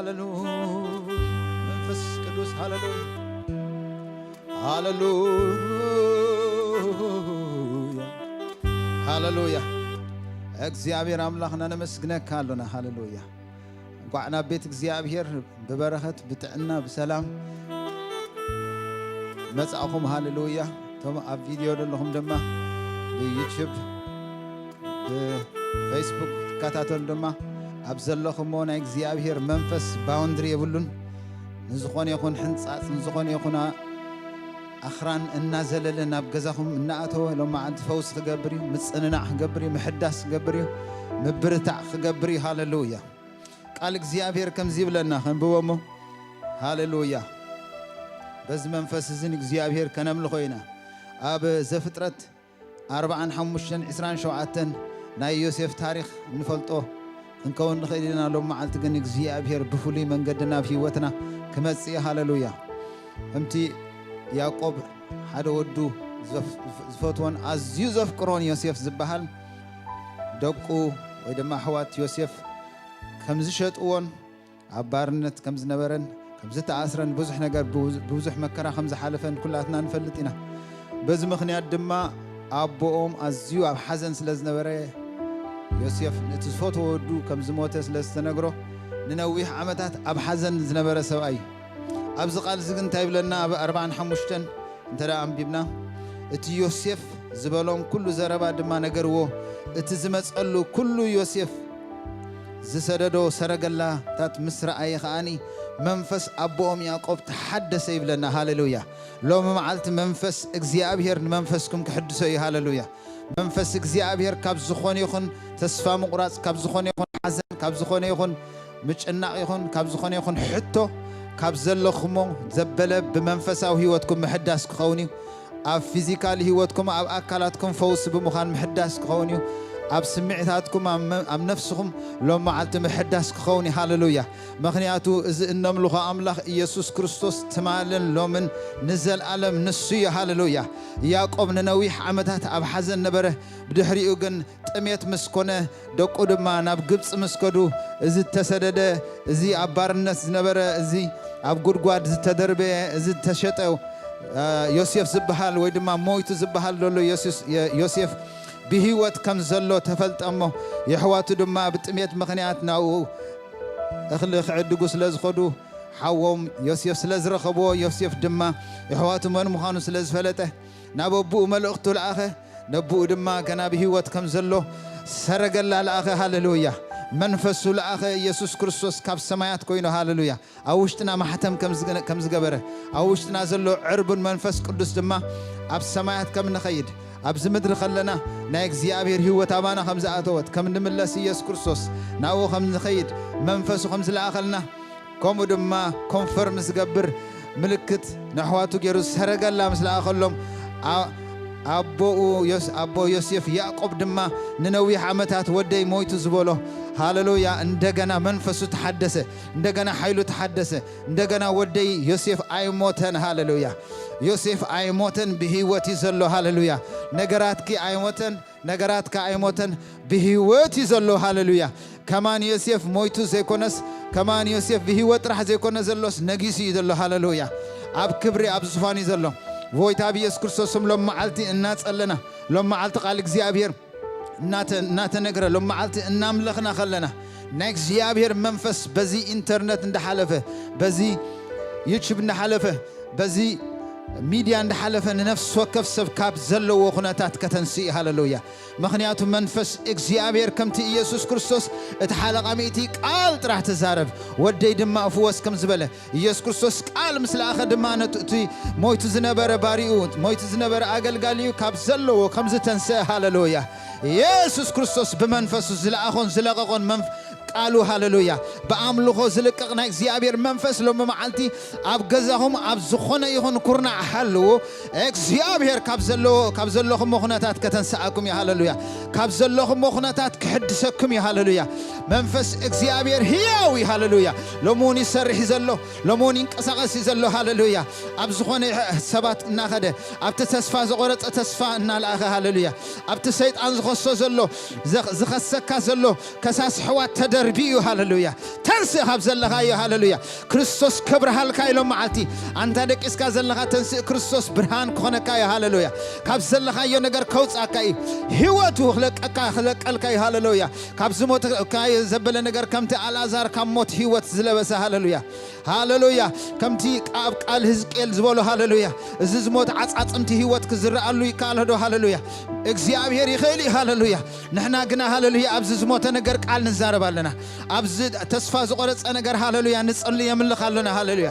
ሃሌሉያ። መንፈስ ቅዱስ፣ ሃሌሉያ፣ ሃሌሉያ፣ ሃሌሉያ። እግዚኣብሔር ኣምላኽና ነመስግነካ ኣሎና። ሃሌሉያ። እንኳዕ ናብ ቤት እግዚኣብሔር ብበረኸት፣ ብጥዕና፣ ብሰላም መጻእኹም። ሃሌሉያ። እቶም ኣብ ቪድዮ ዘለኹም ድማ ብዩቱብ፣ ብፌስቡክ ትከታተሉ ድማ፣ ኣብ ዘለኹሞ ናይ እግዚኣብሔር መንፈስ ባውንድሪ የብሉን። ንዝኾነ ይኹን ሕንጻጽ፣ ንዝኾነ ይኹን ኣ-፣ ኣኽራን እናዘለለ ናብ ገዛኹም እናኣተወ፣ ሎም መዓልቲ ፈውሲ ክገብር እዩ፣ ምጽንናዕ ክገብር እዩ፣ ምሕዳስ ክገብር እዩ፣ ምብርታዕ ክገብር እዩ። ሃሌሉያ። ቃል እግዚኣብሔር ከምዚ ይብለና፣ ከንብቦ እሞ። ሃሌሉያ። በዚ መንፈስ እዚ ንእግዚኣብሔር ከነምልኾ ኢና። ኣብ ዘፍጥረት ኣርባዓን ሓሙሽተን ዒስራን ሸውዓተን ናይ ዮሴፍ ታሪኽ ንፈልጦ ክንከውን ንኽእል ኢና። ሎም መዓልቲ ግን እግዚኣብሔር ብፍሉይ መንገዲ ናብ ህይወትና ክመጽእ እዩ። ሃሌሉያ። ከምቲ ያዕቆብ ሓደ ወዱ ዘፍ-፣ ዝፈትዎን ኣዝዩ ዘፍቅሮን ዮሴፍ ዝበሃል፣ ደቁ ወይ ድማ ኣሕዋት ዮሴፍ ከም ዝሸጥዎን ኣብ ባርነት ከም ዝነበረን ከም ዝተኣስረን፣ ብዙሕ ነገር፣ ብብዙ-፣ ብብዙሕ መከራ ከም ዝሓለፈን ኩላትና ንፈልጥ ኢና። በዚ ምኽንያት ድማ ኣቦኦም ኣዝዩ ኣብ ሓዘን ስለ ዝነበረ፣ ዮሴፍ ነቲ ዝፈትዎ ወዱ ከም ዝሞተ ስለ ዝተነግሮ፣ ንነዊሕ ዓመታት ኣብ ሓዘን ዝነበረ ሰብኣይ እዩ። ኣብዚ ቃል እዚ ግን እንታይ ይብለና? ኣብ ኣርባዓን ሓሙሽተን እንተ ደኣ ኣንቢብና፣ እቲ ዮሴፍ ዝበሎም ኩሉ ዘረባ ድማ ነገርዎ። እቲ ዝመጸሉ ኩሉ ዮሴፍ ዝሰደዶ ሰረገላታት ምስ ረኣየ ከኣኒ፣ መንፈስ ኣቦኦም ያዕቆብ ተሓደሰ ይብለና። ሃሌሉያ። ሎሚ መዓልቲ መንፈስ እግዚኣብሔር ንመንፈስኩም ክሕድሶ እዩ። ሃሌሉያ። መንፈስ እግዚኣብሔር ካብ ዝኾነ ይኹን ተስፋ ምቑራጽ፣ ካብ ዝኾነ ይኹን ሓዘን፣ ካብ ዝኾነ ይኹን ምጭናቕ ይኹን፣ ካብ ዝኾነ ይኹን ሕቶ፣ ካብ ዘለኹሞ ዘበለ ብመንፈሳዊ ህይወትኩም ምሕዳስ ክኸውን እዩ። ኣብ ፊዚካል ህይወትኩም፣ ኣብ ኣካላትኩም ፈውሲ ብምዃን ምሕዳስ ክኸውን እዩ። ኣብ ስምዒታትኩም፣ ኣብ መ-፣ ኣብ ነፍስኹም ሎም መዓልቲ ምሕዳስ ክኸውን እዩ። ሃሌሉያ። ምኽንያቱ እዚ እነምልኾ ኣምላኽ ኢየሱስ ክርስቶስ ትማልን ሎምን ንዘልኣለም ንሱ እዩ። ሃሌሉያ። ያዕቆብ ንነዊሕ ዓመታት ኣብ ሓዘን ነበረ። ብድሕሪኡ ግን ጥሜት ምስ ኮነ፣ ደቁ ድማ ናብ ግብጺ ምስ ከዱ፣ እዚ እተሰደደ፣ እዚ ኣብ ባርነት ዝነበረ፣ እዚ ኣብ ጉድጓድ ዝተደርበየ፣ እዚ እተሸጠ፣ አ፣ ዮሴፍ ዝበሃል ወይ ድማ ሞይቱ ዝበሃል ዘሎ ዮሴስ-፣ የ-፣ ዮሴፍ ብህይወት ከም ዘሎ ተፈልጠ እሞ፣ የሕዋቱ ድማ ብጥሜት ምኽንያት ናብኡ እኽሊ ክዕድጉ ስለ ዝኸዱ፣ ሓዎም ዮሴፍ ስለ ዝረኸብዎ፣ ዮሴፍ ድማ የሕዋቱ መን ምዃኑ ስለ ዝፈለጠ፣ ናብ ኣቦኡ መልእኽቱ ለኣኸ። ነቦኡ ድማ ገና ብህይወት ከም ዘሎ ሰረገላ ለኣኸ። ሃሌሉያ! መንፈሱ ለኣኸ። ኢየሱስ ክርስቶስ ካብ ሰማያት ኮይኑ፣ ሃሌሉያ፣ ኣብ ውሽጥና ማሕተም ከም ዝገ-፣ ከም ዝገበረ፣ ኣብ ውሽጥና ዘሎ ዕርቡን መንፈስ ቅዱስ ድማ ኣብ ሰማያት ከም ንኸይድ፣ ኣብዚ ምድሪ ከለና ናይ እግዚኣብሔር ህይወት ኣባና ከም ዝኣተወት፣ ከም ንምለስ ኢየሱስ ክርስቶስ ናብኡ ከም ንኸይድ መንፈሱ ከም ዝለኣኸልና፣ ከምኡ ድማ ኮንፈርም ዝገብር ምልክት ነሕዋቱ ገይሩ ሰረገላ ምስ ለኣኸሎም፣ ኣ-፣ ኣቦኡ ዮስ-፣ ኣቦ ዮሴፍ ያዕቆብ ድማ ንነዊሕ ዓመታት ወደይ ሞይቱ ዝበሎ፣ ሃሌሉያ፣ እንደገና መንፈሱ ተሓደሰ፣ እንደገና ሓይሉ ተሓደሰ፣ እንደገና ወደይ ዮሴፍ ኣይሞተን። ሃሌሉያ። ዮሴፍ ኣይሞተን፣ ብህይወት እዩ ዘሎ። ሃሌሉያ። ነገራትኪ ኣይሞተን፣ ነገራትካ ኣይሞተን፣ ብህይወት እዩ ዘሎ። ሃሌሉያ። ከማን ዮሴፍ ሞይቱ ዘይኮነስ፣ ከማን ዮሴፍ ብህይወት ጥራሕ ዘይኮነ ዘሎስ፣ ነጊሱ እዩ ዘሎ። ሃሌሉያ። ኣብ ክብሪ፣ ኣብ ዙፋን እዩ ዘሎ። ጎይታ ብኢየሱስ ክርስቶስ ስም ሎም መዓልቲ እናጸለና፣ ሎም መዓልቲ ቃል እግዚኣብሔር እናተ-፣ እናተነግረ፣ ሎም መዓልቲ እናምለኽና ከለና፣ ናይ እግዚኣብሔር መንፈስ በዚ ኢንተርነት እንዳሓለፈ፣ በዚ ዩቱብ እንዳሓለፈ፣ በዚ ሚድያ እንዳሓለፈ ንነፍሲ ወከፍ ሰብ ካብ ዘለዎ ኩነታት ከተንስእ። ሃሌሉያ። ምኽንያቱ መንፈስ እግዚኣብሔር ከምቲ ኢየሱስ ክርስቶስ እቲ ሓለቓ ሚእቲ ቃል ጥራሕ ተዛረብ፣ ወደይ ድማ እፍወስ ከም ዝበለ፣ ኢየሱስ ክርስቶስ ቃል ምስ ለኣኸ ድማ ነቲ፣ እቲ ሞይቱ ዝነበረ ባሪኡ፣ ሞይቱ ዝነበረ ኣገልጋሊኡ ካብ ዘለዎ ከም ዝተንስአ። ሃሌሉያ። ኢየሱስ ክርስቶስ ብመንፈሱ ዝለኣኾን ዝለቐቖን መንፍ-፣ ቃሉ፣ ሃሌሉያ፣ ብኣምልኾ ዝልቅቕ ናይ እግዚኣብሔር መንፈስ ሎሚ መዓልቲ ኣብ ገዛኹም ኣብ ዝኾነ ይኹን ኩርናዕ ሃልዎ፣ እግዚኣብሔር ካብ ዘለዎ፣ ካብ ዘለኹሞ ኩነታት ከተንስኣኩም እዩ። ሃሌሉያ። ካብ ዘለኹሞ ኩነታት ክሕድሰኩም እዩ። ሃሌሉያ። መንፈስ እግዚኣብሔር ህያው እዩ። ሃሌሉያ። ሎሚ እውን ይሰርሕ እዩ ዘሎ፣ ሎሚ እውን ይንቀሳቐስ እዩ ዘሎ። ሃሌሉያ። ኣብ ዝኾነ ሰባት እናኸደ፣ ኣብቲ ተስፋ ዝቖረጸ ተስፋ እናለኣኸ፣ ሃሌሉያ፣ ኣብቲ ሰይጣን ዝኸሶ ዘሎ፣ ዘ-፣ ዝኸሰካ ዘሎ ከሳስ ሕዋት ተደርቢ እዩ። ሃሌሉያ። ተንስእ ካብ ዘለኻዮ። ሃሌሉያ። ክርስቶስ ከብርሃልካ ኢሎም መዓልቲ። ኣንታ ደቂስካ ዘለኻ ተንስእ፣ ክርስቶስ ብርሃን ክኾነካ እዩ። ሃሌሉያ። ካብ ዘለኻዮ ነገር ከውጻካ እዩ። ህይወቱ ክለቀካ፣ ክለቀልካ እዩ። ሃሌሉያ። ካብ ዝሞትካዮ ዘበለ ነገር ከምቲ ኣልኣዛር ካብ ሞት ህይወት ዝለበሰ። ሃሌሉያ። ሃሌሉያ። ከምቲ ኣብ ቃል ህዝቅኤል ዝበሎ። ሃሌሉያ። እዚ ዝሞት ዓጻጽምቲ ህይወት ክዝረኣሉ ይከኣል ዶ? ሃሌሉያ። እግዚኣብሔር ይኽእል እዩ። ሃሌሉያ። ንሕና ግና ሃሌሉያ ኣብዚ ዝሞተ ነገር ቃል ንዛረብ ኣለና። ኣብዚ ተስፋ ዝቆረጸ ነገር ሃሌሉያ ንጽሊ የምልኽ ኣለና። ሃሌሉያ።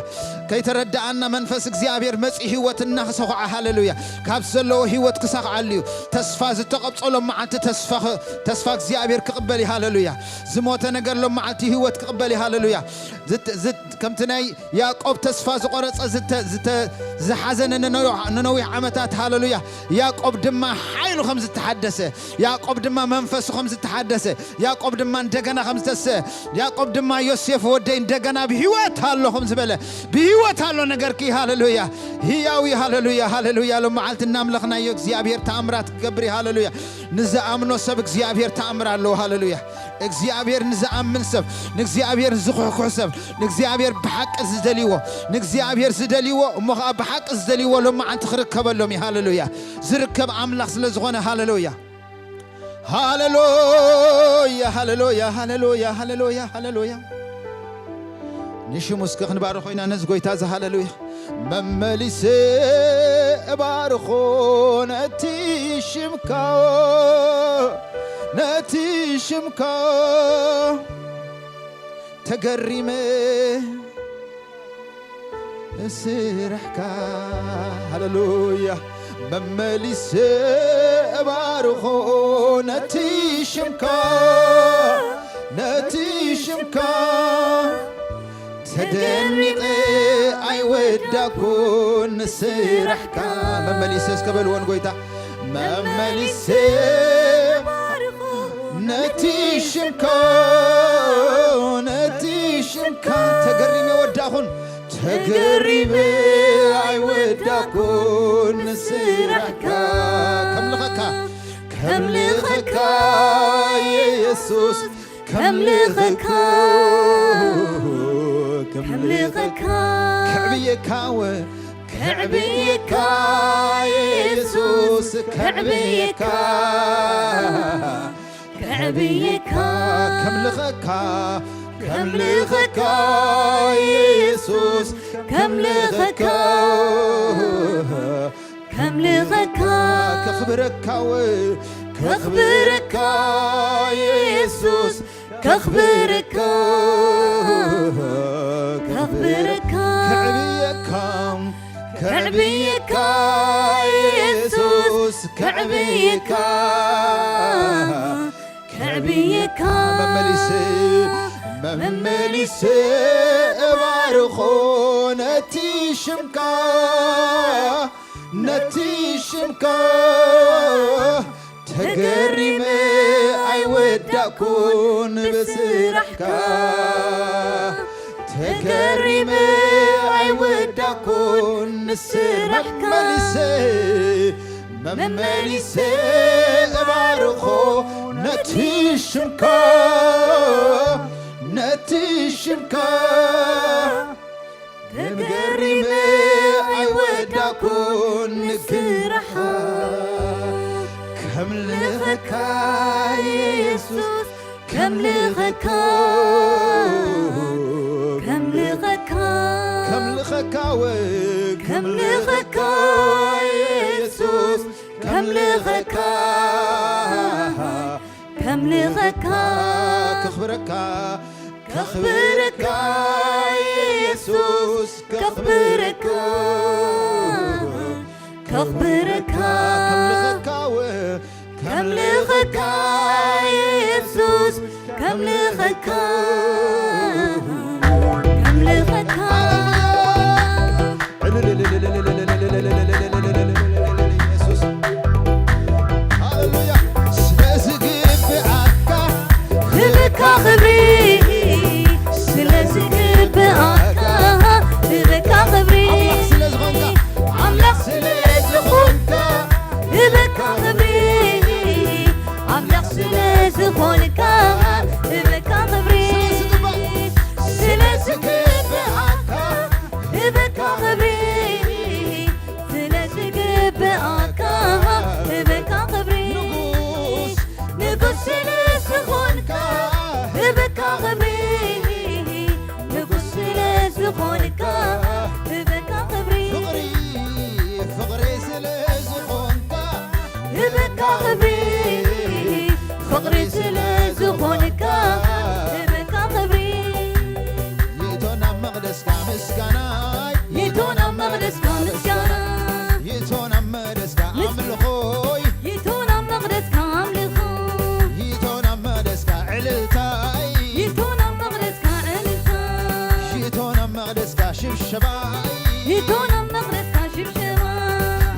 ከይተረዳኣና መንፈስ እግዚኣብሔር መጺ ህይወት እናኽሰኹዓ። ሃሌሉያ። ካብ ዘለዎ ህይወት ክሰኽዓሉ እዩ። ተስፋ ዝተቐብጸሎም መዓልቲ ተስፋ ኽ-፣ ተስፋ እግዚኣብሔር ክቕበል እዩ። ሃሌሉያ። ዝሞተ ነገር ሎም መዓልቲ ህይወት ክቕበል እዩ። ሃሌሉያ። ዝት-፣ ዝት-፣ ከምቲ ናይ ያዕቆብ ተስፋ ዝቆረጸ ዝተ-፣ ዝተ-፣ ዝሓዘነ ንነዊሕ፣ ንነዊሕ ዓመታት። ሃሌሉያ። ያዕቆብ ድማ ሓይሉ ከም ዝተሓደሰ፣ ያዕቆብ ድማ መንፈሱ ከም ዝተሓደሰ፣ ያዕቆብ ድማ እንደገና ከም ዝተሰ-፣ ያዕቆብ ድማ ዮሴፍ ወደይ እንደገና ብህይወት ኣሎ ከም ዝበለ፣ ብህይወት ኣሎ ነገርኪ። ሃሌሉያ። ህያው እዩ። ሃሌሉያ፣ ሃሌሉያ። ሎም መዓልቲ እናምለኽናዮ እግዚኣብሔር ተኣምራት ክገብር እዩ። ሃሌሉያ። ንዝኣምኖ ሰብ እግዚኣብሔር ተኣምር ኣለዎ። ሃሌሉያ። እግዚኣብሔር ንዝኣምን ሰብ፣ ንእግዚኣብሔር ዝኹሕኩሕ ሰብ፣ ንእግዚኣብሔር ብሓቂ ዝደልይዎ፣ ንእግዚኣብሔር ዝደልይዎ እሞ ኸዓ ብሓቂ ዝደልይዎ ሎም መዓልቲ ክርከበሎም እዩ። ሃሌሉያ። ዝርከብ ኣምላኽ ስለ ዝኾነ። ሃሌሉያ። ሃሌሉያ፣ ሃሌሉያ፣ ሃሌሉያ፣ ሃሌሉያ፣ ሃሌሉያ። ንሽሙ እስከ ክንባርኾ ኢና ነዚ ጎይታ እዚ። ሃሌሉያ። መመሊሰ እባርኾ ነቲ ሽምካ፣ ነቲ ሽምካ ተገሪመ ስራሕካ። ሃሌሉያ። መመሊሰ እባርኾ ነቲ ሽምካ፣ ነቲ ሽምካ ተደኒቐ ኣይወዳኩን ስራሕካ። መመሊሰ እስከ በልዎ ንጎይታ። መመሊሰ ነቲ ሽምካ፣ ነቲ ሽምካ ተገሪመ ወዳኹን፣ ተገሪመ ኣይወዳኩን ስራሕካ። ከምልኸካ፣ ከምልኸካ የሱስ፣ ከምልኸካ፣ ከምልኸካ። ከዕብየካ ወ-፣ ከዕብየካ የሱስ፣ ከዕብየካ፣ ከዕብየካ። ከምልኸካ፣ ከምልኸካ የሱስ፣ ከምልኸካ፣ ከምልኸካ። ከኽብረካ ወ-፣ ከኽብረካ የሱስ፣ ከኽብረካ፣ ከኽብረካ። ከዕብየካ፣ ከዕብየካ የሱስ፣ ከዕብየካ፣ ከዕብየካ። መመሊሰ፣ መመሊሰ እባርኾ ነቲ ሽምካ፣ ነቲ ሽምካ ተገሪመ ኣይወዳእኩን ብስራሕካ፣ ተገሪመ ኣይወዳእኩን ንስራሕካ። መመሊሰ፣ መመሊሰ እባርኾ ነቲ ሽምካ፣ ነቲ ሽምካ። ተገሪመ ኣይወዳእኩን ንስራሕካ። ከምልኸካ የሱስ፣ ከምልኸካ፣ ከምልኸካ፣ ከምልኸካ ወ-፣ ከምልኸካ የሱስ፣ ከምልኸካ፣ ከምልኸካ። ከኽብረካ፣ ከኽብረካ የሱስ፣ ከኽብረካ፣ ከኽብረካ። ከምልኸካ ወ-፣ ከምልኸካ የሱስ፣ ከምልኸካ፣ ከምልኸካ። የሱስ። ሃሌሉያ። ስለ ዝግብኣካ ክብካ ክብሪ፣ ስለ ዝግብኣካ ክብካ ክብሪ። ኣምላኽ ስለ ዝኾንካ፣ ኣምላኽ ስለ ዝኾንካ ክብካ ክብሪ፣ ፍቕሪ ስለ ዝኾንካ ክብረካ ክብሪ ይእቶ ናብ መቕደስካ ምስጋናይ ይእቶ ናብ መቕደስካ ምስጋና ይእቶ ናብ መቕደስካ ኣምልኾይ ይእቶ ናብ መቕደስካ ኣምልኾ ይእቶ ናብ መቕደስካ ዕልልታይ ይእቶ ናብ መቕደስካ ዕልልታ ይእቶ ናብ መቕደስካ ሽብሸባይ ይእቶ ናብ መቕደስካ ሽብሸባ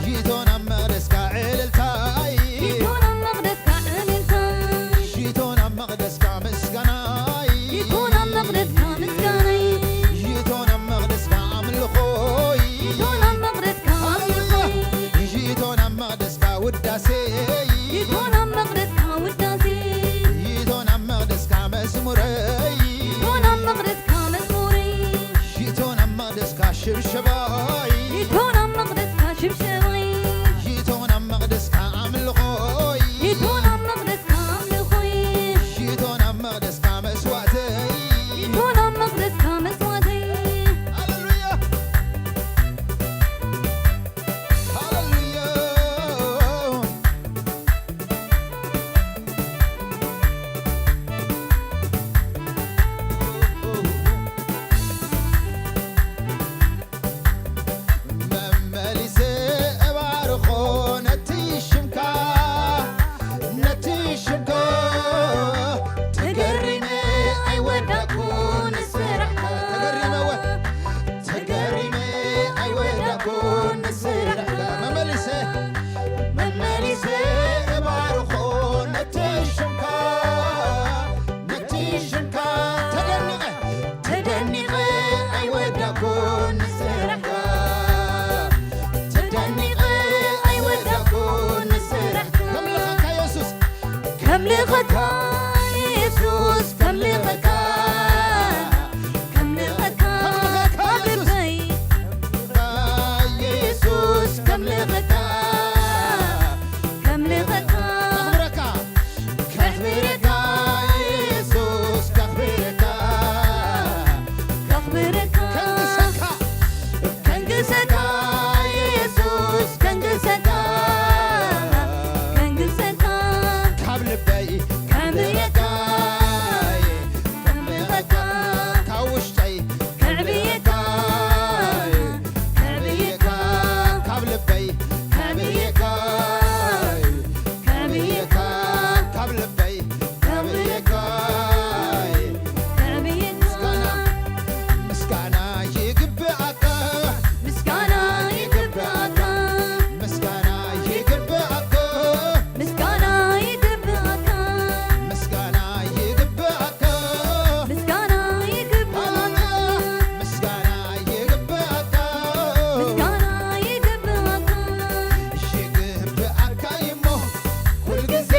ይእቶ ናብ መቕደስካ ዕልልታይ ይእቶ ናብ መቕደስካ ዕልልታ ይእቶ ናብ መቕደስካ ምስጋናይ ይእቶ ናብ መቕደስካ ምስጋናይ ይእቶ ናብ መቕደስካ ኣምልኾይ ይእቶ ናብ መቕደስካ ኣምልኾ ይእቶ ናብ መቕደስካ ውዳሴ ይእቶ ናብ መቕደስካ ውዳሴ ይእቶ ናብ መቕደስካ መዝሙረይ ይእቶ ናብ መቕደስካ መዝሙረይ ይእቶ ናብ መቕደስካ ሽብሸባይ ይእቶ ናብ መቕደስካ ሽብሸባይ ይእቶ ናብ መቕደስካ ኣምልኾይ ይእቶ ናብ መቕደስካ ኣምልኾይ ይእቶ ናብ መቕደስካ መስዋእተይ ይእቶ ናብ መቕደስካ መስዋእተይ ሃሌሉያ ሃሌሉያ መመሊሰ እባርኾ ነቲ ሽምካ ነቲ ሽምካ ተገሪመ ኣይወዳእኩን ስራሕካ ተገሪመ ወ ተገሪመ ኣይወዳእኩን ስራሕካ መመሊሰ መመሊሰ እባርኾ ነቲ ሽምካ ነቲ ሽምካ ተደኒቐ ተደኒቐ ኣይወዳእኩን ንስራሕካ ተደኒቐ ኣይወዳእኩን ንስራሕካ ከምልኸካ የሱስ ከምልኸካ የሱስ ከምልኸካ ከምልኸካ ከምልኸካ የሱስ ልበይ የሱስ ከምልኸካ ከምልኸካ ከኽብረካ ከኽብረካ የሱስ ከኽብረካ ከኽብረካ ከንግሰካ ከንግሰካ የሱስ ከንግሰካ ከንግሰካ ካብ ልበይ ከኽብረካ ከኽብረካ ካብ ውሽጠይ ከዕብየካ ከዕብየካ ካብ ልበይ ከዕብየካ ከዕብየካ ካብ ልበይ ከዕብየካ ከዕብየካ ምስጋና ምስጋና ይግብኣካ ምስጋና ይግብኣካ ምስጋና ይግብኣካ ምስጋና ይግብኣካ ምስጋና ይግብኣካ ምስጋና ይግብኣካ ሃሌሉያ ምስጋና ይግብኣካ ምስጋና ይግብኣካ ይግብኣካ እሞ ኩልግዜ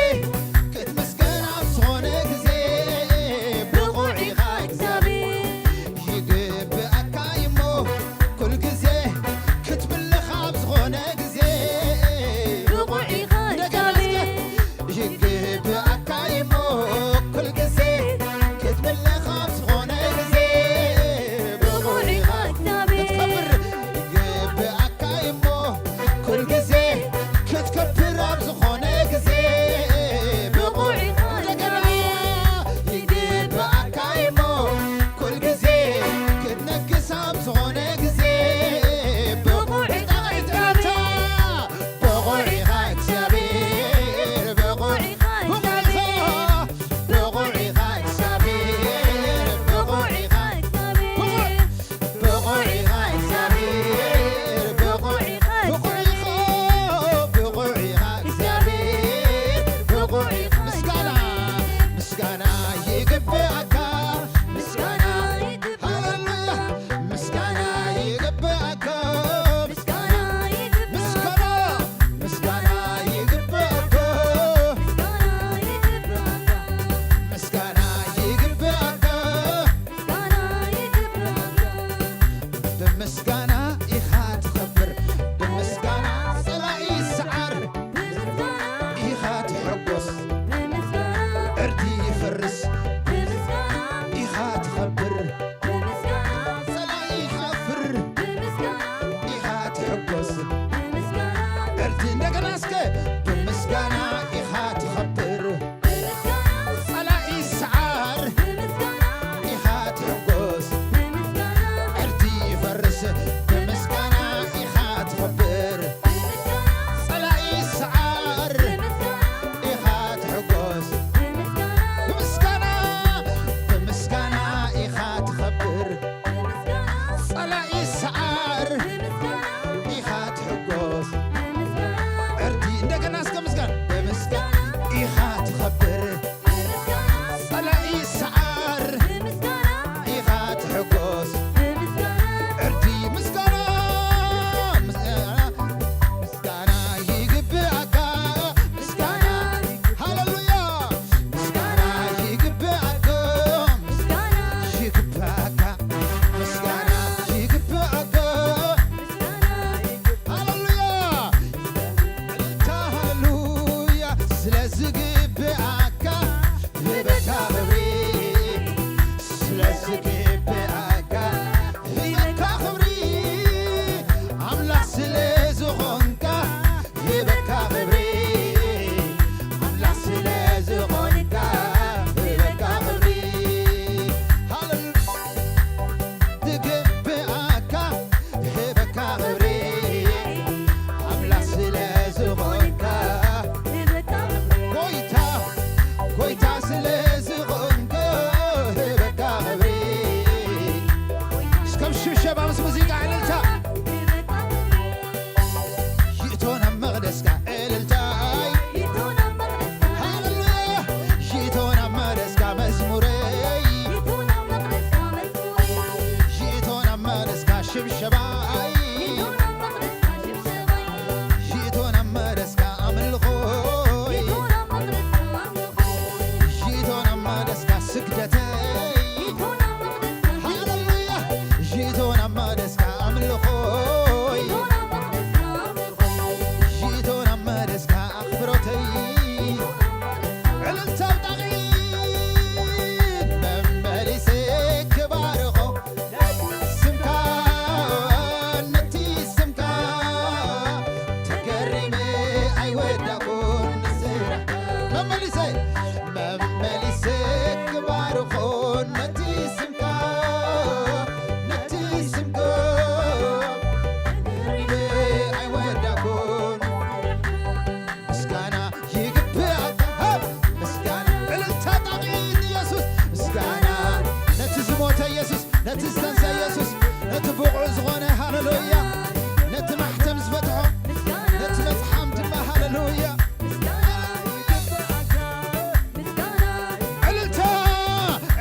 ዝግብኣካ፣ ህበካ ክብሪ። ስለ ዝግብኣካ፣ ህበካ ክብሪ። ኣምላኽ ስለ ዝኾንካ፣ ህበካ ክብሪ። ኣምላኽ ስለ ዝኾንካ፣ ህበካ ክብሪ። ሃሌሉያ። ዝግብኣካ፣ ህበካ ክብሪ። ኣምላኽ ስለ ዝኾንካ፣ ጎይታ፣ ጎይታ ስለ ዝኾንካ፣ ህበካ ክብሪ። እስከ ብሽብሸባ ምስ ሙዚቃ ዕልልታ። ይእቶ ናብ መቕደስካ ዕልልታይ። ሃሌሉያ። ይእቶ ናብ መቕደስካ መዝሙረይ። ይእቶ ናብ መቕደስካ ሽብሸባይ። ይእቶ ናብ መቕደስካ ኣምልኾይ። ይእቶ ናብ መቕደስካ ስግደተይ። ሃሌሉያ። ይእቶ ናብ መቕደስካ ኣምልኾይ። ይእቶ ናብ መቕደስካ ኣኽብሮተይ። ዕልልታ ብጣቒት መመሊሰ ክባርኾ ስምካ፣ ነቲ ስምካ ተገሪመ ኣይወዳእኩን ስራሕ። መመሊሰ፣ መመሊሰ ክባርኾ ነቲ ስምካ፣ ነቲ ስምካ ተገሪመ ኣይወዳእኩን። ምስጋና ይግብኣካ፣ ምስጋና። እልልታ ጣቕዒት ኢየሱስ። ምስጋና ነቲ ዝሞተ ኢየሱስ፣ ነቲ ዝተንሰ ኢየሱስ፣ ነቲ ብቑዕ ዝኾነ፣ ሃሌሉያ፣ ነቲ ማሕተም ዝፈትሖ፣ ነቲ መጽሓም ድማ፣ ሃሌሉያ። እልልታ፣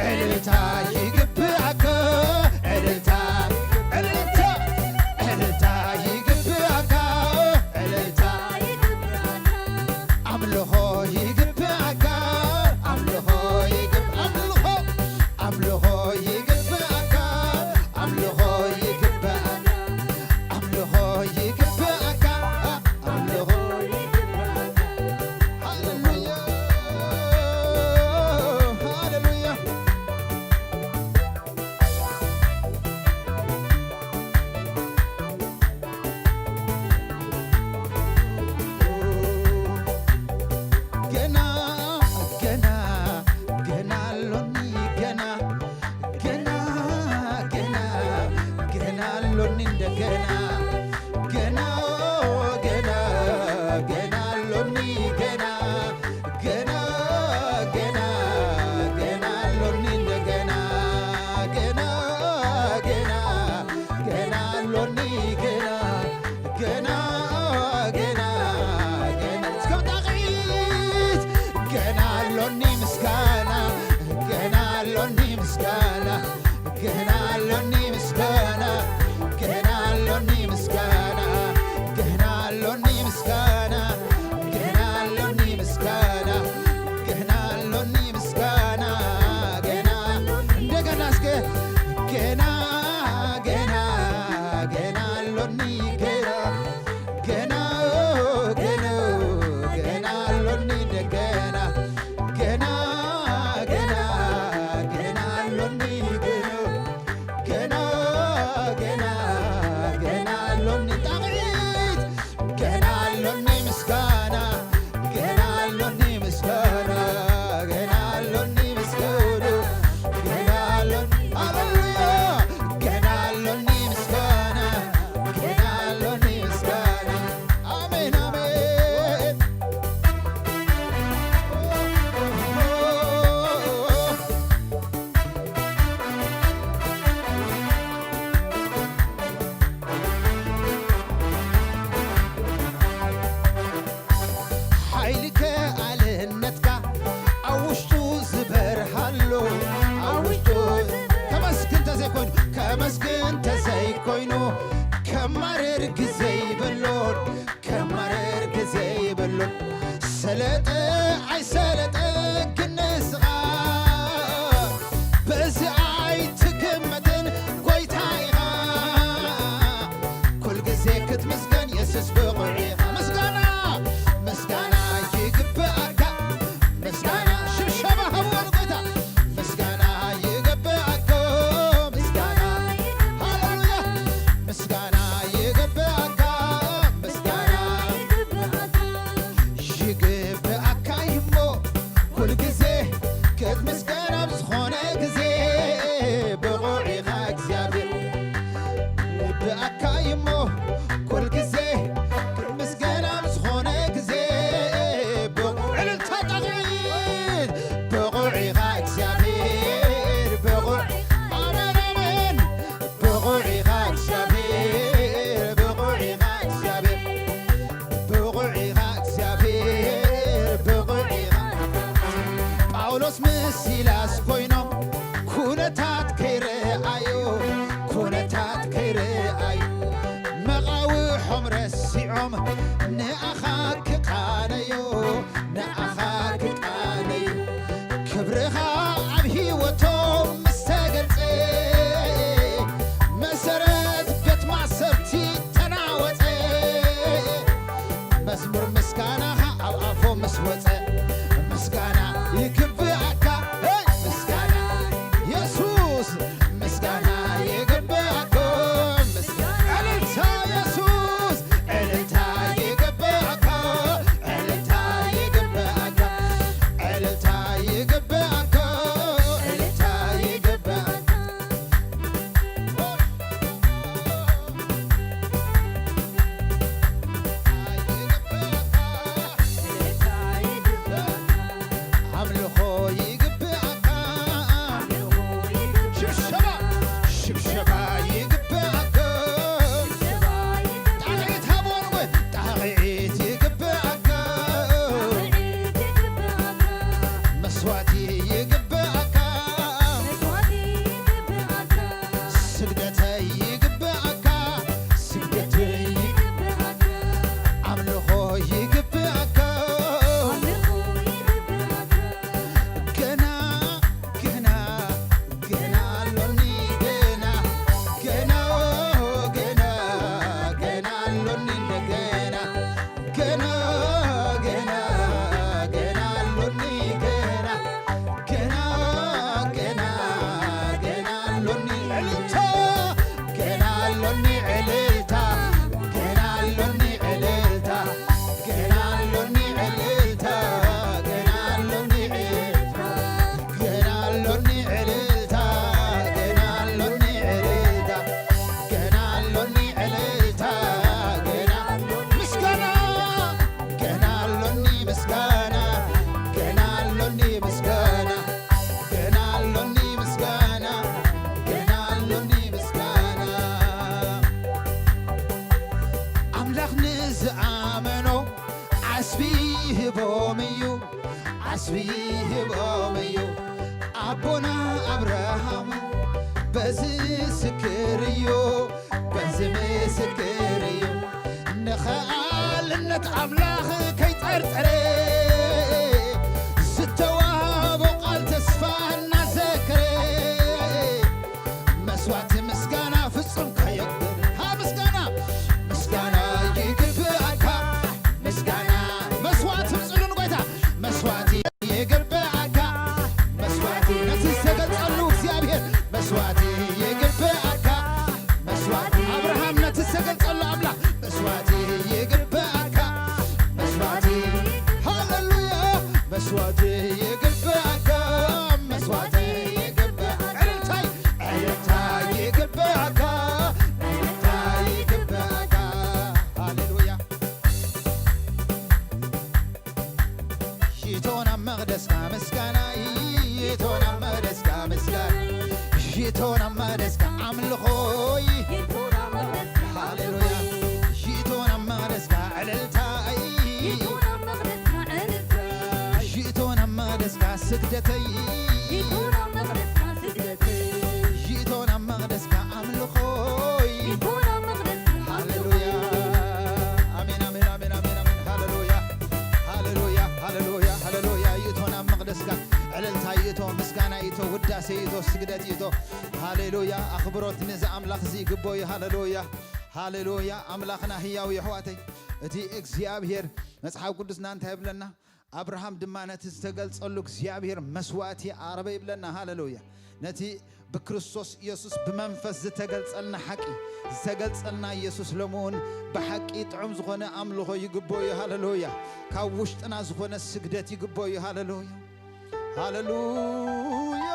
እልልታ ይግብኣካ፣ እልልታ፣ እልልታ፣ እልልታ ይግብኣካ፣ እልልታ። ኣምልኾ ይግብኣካ፣ ኣምልኾ ይግብ-፣ ኣምልኾ፣ ኣምልኾ ይግብኣካ፣ ኣምልኾ ይግብኣካ፣ ኣምልኾ ይግብኣካ፣ ኣምልኾ። ሃሌሉያ፣ ሃሌሉያ። ገና፣ ገና፣ ገና ኣሎኒ፣ ገና፣ ገና፣ ገና፣ ገና ኣሎኒ እንደገና። ገና፣ ገና፣ ገና ኣሎኒ፣ ገና፣ ገና፣ ገና፣ ገና ኣሎኒ እንደገና። ገና፣ ገና፣ ገና ኣሎኒ፣ ገና፣ ገና፣ ገና፣ ገና። እስከ ብጣቕዒት። ገና ኣሎኒ ምስጋና፣ ገና ኣሎኒ ምስጋና፣ ገና ኣሎኒ ምስጋና፣ ገና ኣሎኒ ምስጋና፣ ገና ኣሎኒ ምስጋና፣ ገና ኣሎኒ ምስጋና፣ ገና ኣሎኒ ምስጋና፣ ገና። እንደገና እስከ ገና፣ ገና፣ ገና ኣሎኒ፣ ገና፣ ገና፣ ገና፣ ገና ኣሎኒ እንደገና፣ ገና፣ ኩል ግዜ ክትምስገን ኣብ ዝኾነ ግዜ ብቑዕ ኢኻ እግዚኣብሔር። ንብኣካ እሞ ኩል ግዜ ክትምስገን ኣብ ዝኾነ ግዜ ብቑዕ። እልልታ ጣቕዒት። ብቑዕ ኢኻ እግዚኣብሔር፣ ብቑዕ። ኣሜን፣ ኣሜን። ብቑዕ ኢኻ እግዚኣብሔር፣ ብቑዕ ኢኻ እግዚኣብሔር። ብቑዕ ኢኻ እግዚኣብሔር፣ ብቑዕ ኢኻ። ጳውሎስ ምስ ሲላስ ኮይኖም ኩነታት ከይረኣዩ፣ ኩነታት ከይረኣዩ፣ መቓውሖም ረሲዖም ንኣኻ ክቃነዩ፣ ንኣኻ ክቃነዩ። ክብርኻ ኣብ ህይወቶም ምስ ተገልጸ፣ መሰረት ቤት ማእሰርቲ ተናወጸ። መዝሙር ምስጋናኻ ኣብ ኣፎም ምስ ወጸ፣ ምስጋና ይግብኣካ፣ ሄይ፣ ምስጋና የሱስ፣ ምስጋና ይግብኣካ፣ ምስጋና፣ እልልታ የሱስ፣ እልልታ ይግብኣካ፣ እልልታ ይግብኣካ፣ እልልታ ይግብኣካ፣ እልልታ ይግብኣካ። ኣምልኾ ይግብኣካ። ሽብሸባ፣ ሽብሸባ ይግብኣካ። ጣቕዒት ሃቦ ንጉ-፣ ጣቕዒት ይግብኣካ። መስዋእቲ ይግብኣካ። ስግደተይ ይግብኣካ። ስግደተይ፣ ኣምልኾ ይግብኣካ። ገና፣ ገና፣ ገና ኣሎኒ፣ ገና፣ ገና፣ ገና፣ ገና ኣሎኒ እንደገና። ገና፣ ገና፣ ገና ኣሎኒ፣ ገና፣ ገና፣ ገና፣ ገና ኣሎኒ። እልልታ፣ ገና ኣሎኒ እልልታ፣ ገና ኣሎኒ እልልታ፣ ገና ኣሎኒ እልልታ፣ ገና ኣሎኒ እልልታ፣ ገና ኣሎኒ እልልታ፣ ገና ኣሎኒ እልልታ፣ ገና ኣሎኒ እልልታ፣ ገና ምስጋና፣ ገና ኣሎኒ ምስጋና፣ ገና ኣሎኒ ምስጋና፣ ገና ኣሎኒ ምስጋና፣ ገና ኣሎኒ ምስጋና። ኣምላኽ ንዝኣመኖ ዓስቢ ይህቦም እዩ፣ ዓስቢ ይህቦም እዩ። ኣቦና ኣብርሃም በዚ ምስክር እዩ፣ በዚ ምስክር እዩ። ንኸኣልነት ኣምላኽ ከይጠርጠረ፣ ዝተዋህቦ ቃል ተስፋ እናዘከረ፣ መስዋዕቲ ምስጋና ፍጹም ከየጉድል። ሃ ምስጋና፣ ምስጋና ይግብኣካ፣ ምስጋና። መስዋዕቲ ምጽሉ ንጎይታ፣ መስዋዕቲ ይግብኣካ፣ መስዋዕቲ ነቲ ዝተገልጸሉ እግዚኣብሔር፣ መስዋዕቲ ይግብኣካ፣ መስዋዕቲ ኣብርሃም ነቲ ዝተገልጸሉ ኣምላኽ፣ መስዋዕቲ ይግብኣካ፣ መስዋዕቲ፣ ሃሌሉያ፣ መስዋዕቲ ይግብኣካ፣ መስዋዕቲ ይግብኣካ። ዕልልታይ፣ ዕልልታ ይግብኣካ፣ ዕልልታ ይግብኣካ። ሃሌሉያ። ይእቶ ናብ መቕደስካ ምስጋናይ፣ ይእቶ ናብ መቕደስካ ምስጋና፣ ይእቶ ናብ መቕደስካ ኣምልኾይ። ሃሌሉያ። ይእቶ ናብ መቕደስካ ዕልልታይ፣ ይእቶ ናብ መቕደስካ ስግደተይ፣ ይእቶ ናብ መቕደስካ ኣምልኾይ። ሃሌሉያ። ኣሜን፣ ኣሜን፣ ኣሜን፣ ኣሜን፣ ኣሜን። ሃሌሉያ፣ ሃሌሉያ፣ ሃሌሉያ፣ ሃሌሉያ። ይእቶ ናብ መቕደስካ ዕልልታ ይእቶ፣ ምስጋና ይእቶ፣ ውዳሴ ይእቶ፣ ስግደት ይእቶ። ሃሌሉያ። ኣኽብሮት ነዚ ኣምላኽ እዚ ይግቦ እዩ። ሃሌሉያ፣ ሃሌሉያ። ኣምላኽና ህያው እዩ ኣሕዋተይ። እቲ እግዚኣብሔር መጽሓፍ ቅዱስና እንታይ ይብለና? ኣብርሃም ድማ ነቲ ዝተገልጸሉ እግዚኣብሔር መስዋእቲ ኣቕረበ ይብለና። ሃሌሉያ። ነቲ ብክርስቶስ ኢየሱስ ብመንፈስ ዝተገልጸልና ሓቂ፣ ዝተገልጸልና ኢየሱስ ሎሚ እውን ብሓቂ ጥዑም ዝኾነ ኣምልኾ ይግብኦ እዩ። ሃሌሉያ። ካብ ውሽጥና ዝኾነ ስግደት ይግብኦ እዩ። ሃሌሉያ። ሃሌሉያ፣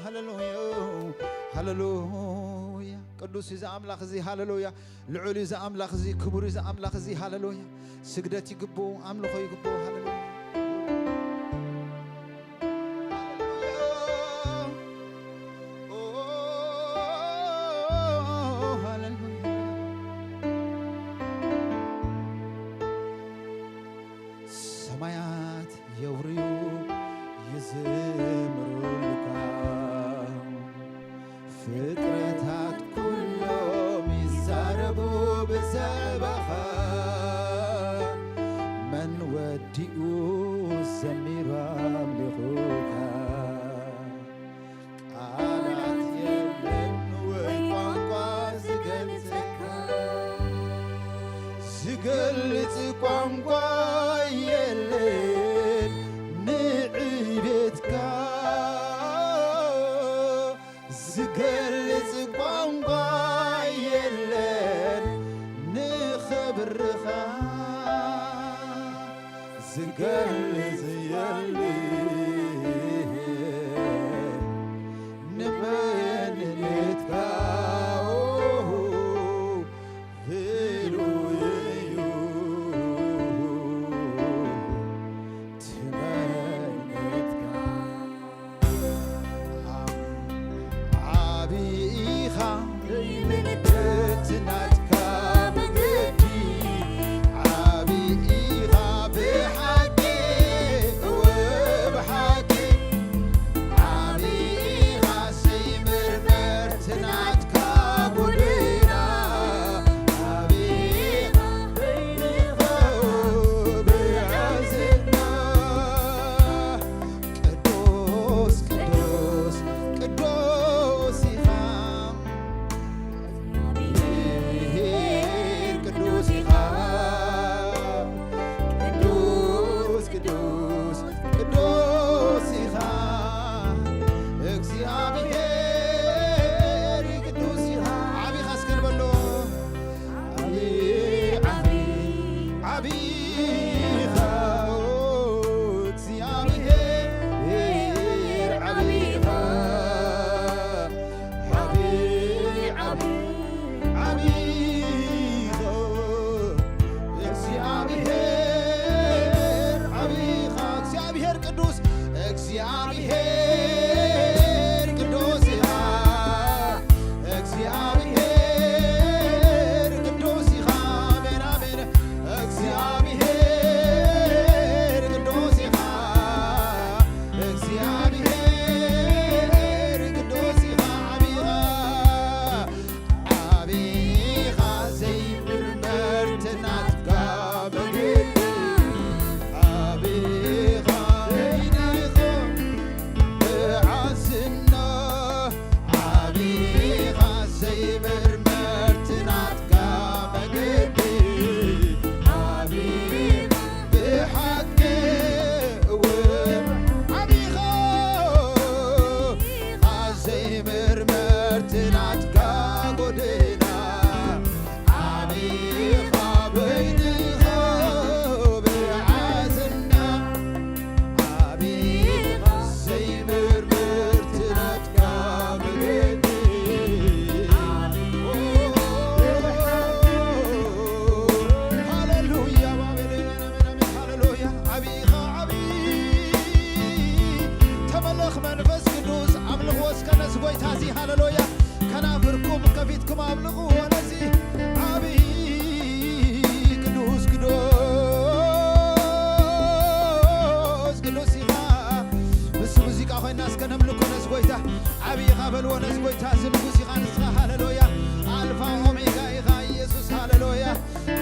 ሃሌሉያ፣ ሃሌሉያ። ቅዱስ እዩ እዚ ኣምላኽ እዚ። ሃሌሉያ። ልዑል እዩ እዚ ኣምላኽ እዚ። ክቡር እዩ እዚ ኣምላኽ እዚ። ሃሌሉያ። ስግደት ይግብኡ፣ ኣምልኾ ይግብኡ። ሃሌሉያ። ሃሌሉያ። ኦ፣ ሃሌሉያ። ሰማያት የውርዩ ይዝምሩልካ፣ ፍጥረታት ኩሎም ይዛረቡ ብዛዕባኻ። መን ወዲኡ ዘሚሩ ኣምሊኹካ? ቃላት የለን ወይ ቋንቋ ዝገልጸካ፣ ዝገልጽ ቋንቋ የለን ንዕቤትካ፣ ዝገልጽ ቋንቋ የለን ንኽብርኻ። ዝገልጽ የለን ንመንነትካ፣ ፍሉይ እዩ እቲ መንነትካ። ዓቢ ኢኻ ዘይምልክት ናትካ መገዲ፣ ዓቢ ኢኻ ብሓቂ፣ እወ ብሓቂ፣ ዓቢ ኢኻ ዘይምርመር እቲ ናትካ ጎደና፣ ዓቢ ኢኻ በይንኻ ብዕዝና። ቅዱስ፣ ቅዱስ፣ ቅዱስ ኢኻ። እግዚኣብሔር ቅዱስ ኢኻ። ቅዱስ፣ ቅዱስ፣ ቅዱስ ኢኻ። እግዚኣብሔር ቅዱስ ኢኻ። ዓቢ ኢኻ እስከ ንበሎ። ዓቢ፣ ዓቢ፣ ዓቢ ኢኻ እግዚኣብሔር፣ ዓቢ ኢኻ። ዓቢ፣ ዓቢ፣ ዓቢ ኢኻ እግዚኣብሔር፣ ዓቢ ኢኻ። እግዚኣብሔር ቅዱስ፣ እግዚኣብሔር ቅዱስ ኢኻ። እግዚኣብሔር ቅዱስ ኢኻ። ኣሜን፣ ኣሜን። እግዚኣብሔር ቅዱስ ኢኻ። እግዚኣብሔር ቅዱስ ኢኻ። ዓቢ ኢኻ። ዓቢ ኢኻ ዘይምርመር እቲ ናትካ መገዲ። ዓቢ ኢኻ በይንኻ ብዓዝና። ዓቢ ኢኻ ዘይምርመር እቲ ናትካ መገዲ። ዓቢ ኢኻ ብሓቂ እውን ዓቢ ኢኻ ዘይምርመር እቲ ናትካ ጎደና። ዓቢ ኢኻ በይንኻ ብዓዝና። ዓቢ ኢኻ ዘይምርምር እቲ ናትካ መገዲ። ሃሌሉያ፣ ሃሌሉያ። ዓቢ ኢኻ፣ ዓቢ። ተመለኽ መንፈስ ቅዱስ፣ ኣምልኽዎ እስከ ነዚ ጐይታ እዚ። ሃሌሉያ። ከናፍርኩም ከፊትኩም ኣምልኽዎ ነዚ ዓቢ ቅዱስ፣ ቅዱስ፣ ቅዱስ ኢኻ። ምስ ሙዚቃ ኮይና እስከ ነምልኮ ነዚ ጐይታ። ዓቢ ኢኻ በልዎ ነዚ ጐይታ፣ እዚ ንጉስ ኢኻ ንስኻ። ሃሌሉያ። ኣልፋ ኦሜጋ ኢኻ ኢየሱስ። ሃሌሉያ።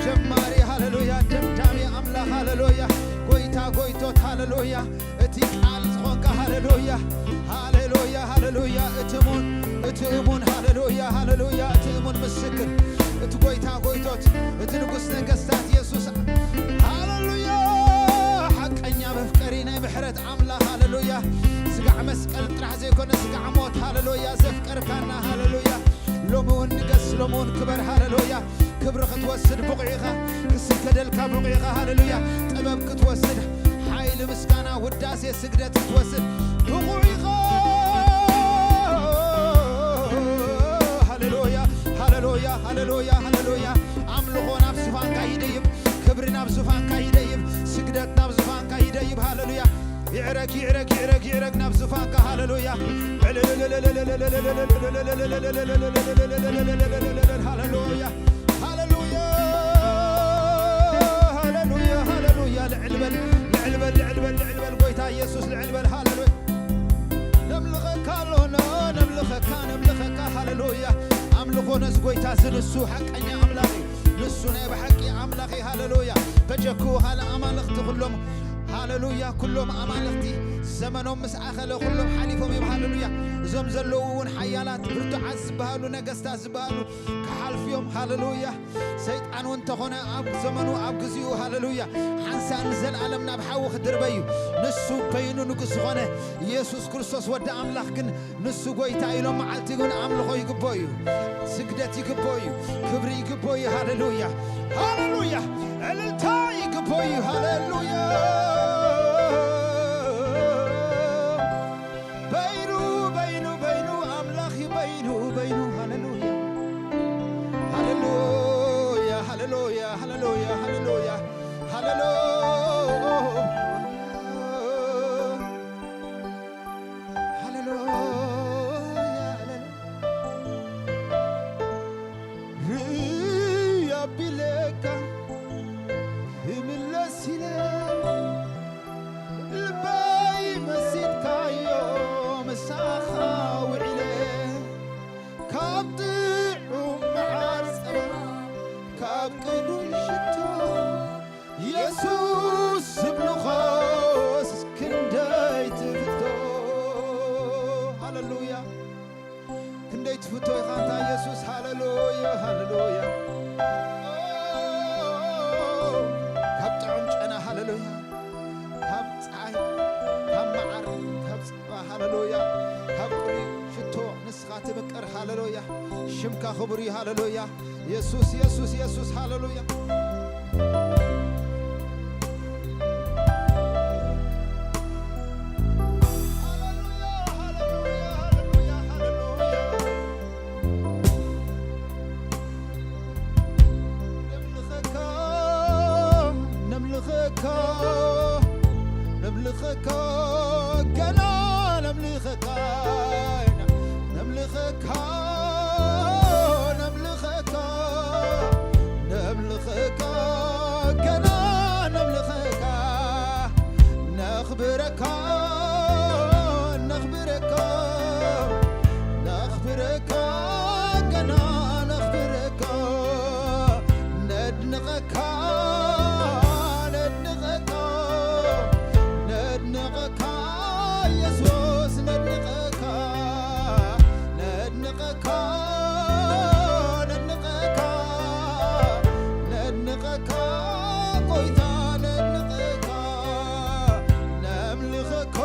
ጀማሪ፣ ሃሌሉያ፣ ደምዳሚ ኣምላኽ፣ ሃሌሉያ፣ ጐይታ ጐይቶት፣ ሃሌሉያ፣ እቲ ቃል ዝኾንካ፣ ሃሌሉያ፣ ሃሌሉያ፣ ሃሌሉያ፣ እቲ እሙን፣ እቲ እሙን፣ ሃሌሉያ፣ ሃሌሉያ፣ እቲ እሙን ምስክር፣ እቲ ጐይታ ጐይቶት፣ እቲ ንጉስ ነገስታት ኢየሱስ፣ ሃሌሉያ፣ ሓቀኛ መፍቀሪ ናይ ምሕረት ኣምላኽ፣ ሃሌሉያ፣ ስጋዕ መስቀል ጥራሕ ዘይኮነ ስጋዕ ሞት፣ ሃሌሉያ፣ ዘፍቀርካና፣ ሃሌሉያ። ሎሚ እውን ንገስ፣ ሎሚ እውን ክበር። ሃሌሉያ። ክብሪ ክትወስድ ብቑዕ ኢኻ። ክስገደልካ ብቑዕ ኢኻ። ሃሌሉያ። ጥበብ ክትወስድ፣ ሓይሊ ንምስጋና ውዳሴ ስግደት ክትወስድ ብቑዕ ኢኻ። ሃሌሉያ፣ ሃሌሉያ፣ ሃሌሉያ፣ ሃሌሉያ። ኣምልኾ ናብ ዙፋንካ ይደይብ፣ ክብሪ ናብ ዙፋንካ ይደይብ፣ ስግደት ናብ ዙፋንካ ይደይብ። ሃሌሉያ። ይዕረግ፣ ይዕረግ፣ ይዕረግ፣ ይዕረግ ናብ ዙፋንካ። ሃሌሉያ። ሃሌሉያ፣ ሃሌሉያ፣ ሃሌሉያ፣ ሃሌሉያ። ልዕል በል፣ ልዕል በል፣ ልዕል በል፣ ልዕል በል። ጎይታ ኢየሱስ ልዕል በል። ሃሌሉያ። ነምልኸካ ኣሎና፣ ነምልኸካ፣ ነምልኸካ። ሃሌሉያ። ኣምልኾ ነዚ ጎይታ እዚ ንሱ ሓቀኛ ኣምላኽ እዩ። ንሱ ናይ ብሓቂ ኣምላኽ እዩ። ሃሌሉያ። በጀኩ ካልእ ኣማልኽቲ ኩሎም፣ ሃሌሉያ፣ ኩሎም ኣማልኽቲ ዘመኖም ምስ ኣኸለ ኩሎም ሓሊፎም እዮም። ሃሌሉያ። እዞም ዘለዉ እውን ሓያላት ብርቱዓት ዝበሃሉ ነገስታት ዝበሃሉ ክሓልፉ እዮም። ሃሌሉያ። ሰይጣን እውን እንተኾነ ኣብ ዘመኑ ኣብ ግዚኡ፣ ሃሌሉያ፣ ሓንሳእ ንዘለኣለም ናብ ሓዊ ክድርበ እዩ። ንሱ በይኑ ንጉስ ዝኾነ ኢየሱስ ክርስቶስ ወዲ ኣምላኽ ግን ንሱ ጎይታ ኢሎም መዓልቲ ግን ኣምልኾ ይግቦ እዩ፣ ስግደት ይግቦ እዩ፣ ክብሪ ይግቦ እዩ። ሃሌሉያ፣ ሃሌሉያ፣ እልልታ ይግቦ እዩ። ሃሌሉያ። በይኑ፣ በይኑ፣ በይኑ ኣምላኽ እዩ፣ በይኑ፣ በይኑ። ሃሌሉያ፣ ሃሌሉያ፣ ሃሌሉያ፣ ሃሌሉያ፣ ሃሌሉያ፣ ሃሌሉያ፣ ሃሌሉያ። ሃሌሉያ፣ ሃሌሉያ። ርእ ኣቢለካ ክምለስ ኢለ፣ ልበይ መሲጥካዮ ምሳኻ ውዒለ፣ ካብ ጥዑም መዓር ጸባ፣ ካብ ቅዱስ ሽቶ፣ የሱስ ዝብልኾስ ክንደይ ትፍቶ። ሃሌሉያ። ክንደይ ትፍቶ ኢኻ ኣንታ የሱስ። ሃሌሉያ፣ ሃሌሉያ። ኦ፣ ካብ ጥዑም ጨና፣ ሃሌሉያ። ካብ ጸሓይ፣ ካብ መዓር፣ ካብ ጽባ፣ ሃሌሉያ። ካብ ቅዱስ ሽቶ ንስኻ ትምቅር፣ ሃሌሉያ። ሽምካ ክቡር እዩ፣ ሃሌሉያ። የሱስ፣ የሱስ፣ የሱስ፣ ሃሌሉያ። ሃሌሉያ፣ ሃሌሉያ፣ ሃሌሉያ፣ ሃሌሉያ። ነምልኸካ፣ ነምልኸካ፣ ነምልኸካ፣ ገና ነምልኸካ፣ ነምልኸካ፣ ነምልኸካ፣ ነምልኸካ፣ ገና ነምልኸካ፣ ነኽብረካ፣ ነኽብረካ፣ ነኽብረካ፣ ገና ነኽብረካ፣ ነድንቐካ፣ ነድንቐካ፣ ነድንቐካ፣ የሱስ ነድንቐካ፣ ነድንቐካ፣ ነድንቐካ፣ ነድንቐካ፣ ጎይታ ነድንቐካ፣ ነምልኸካ፣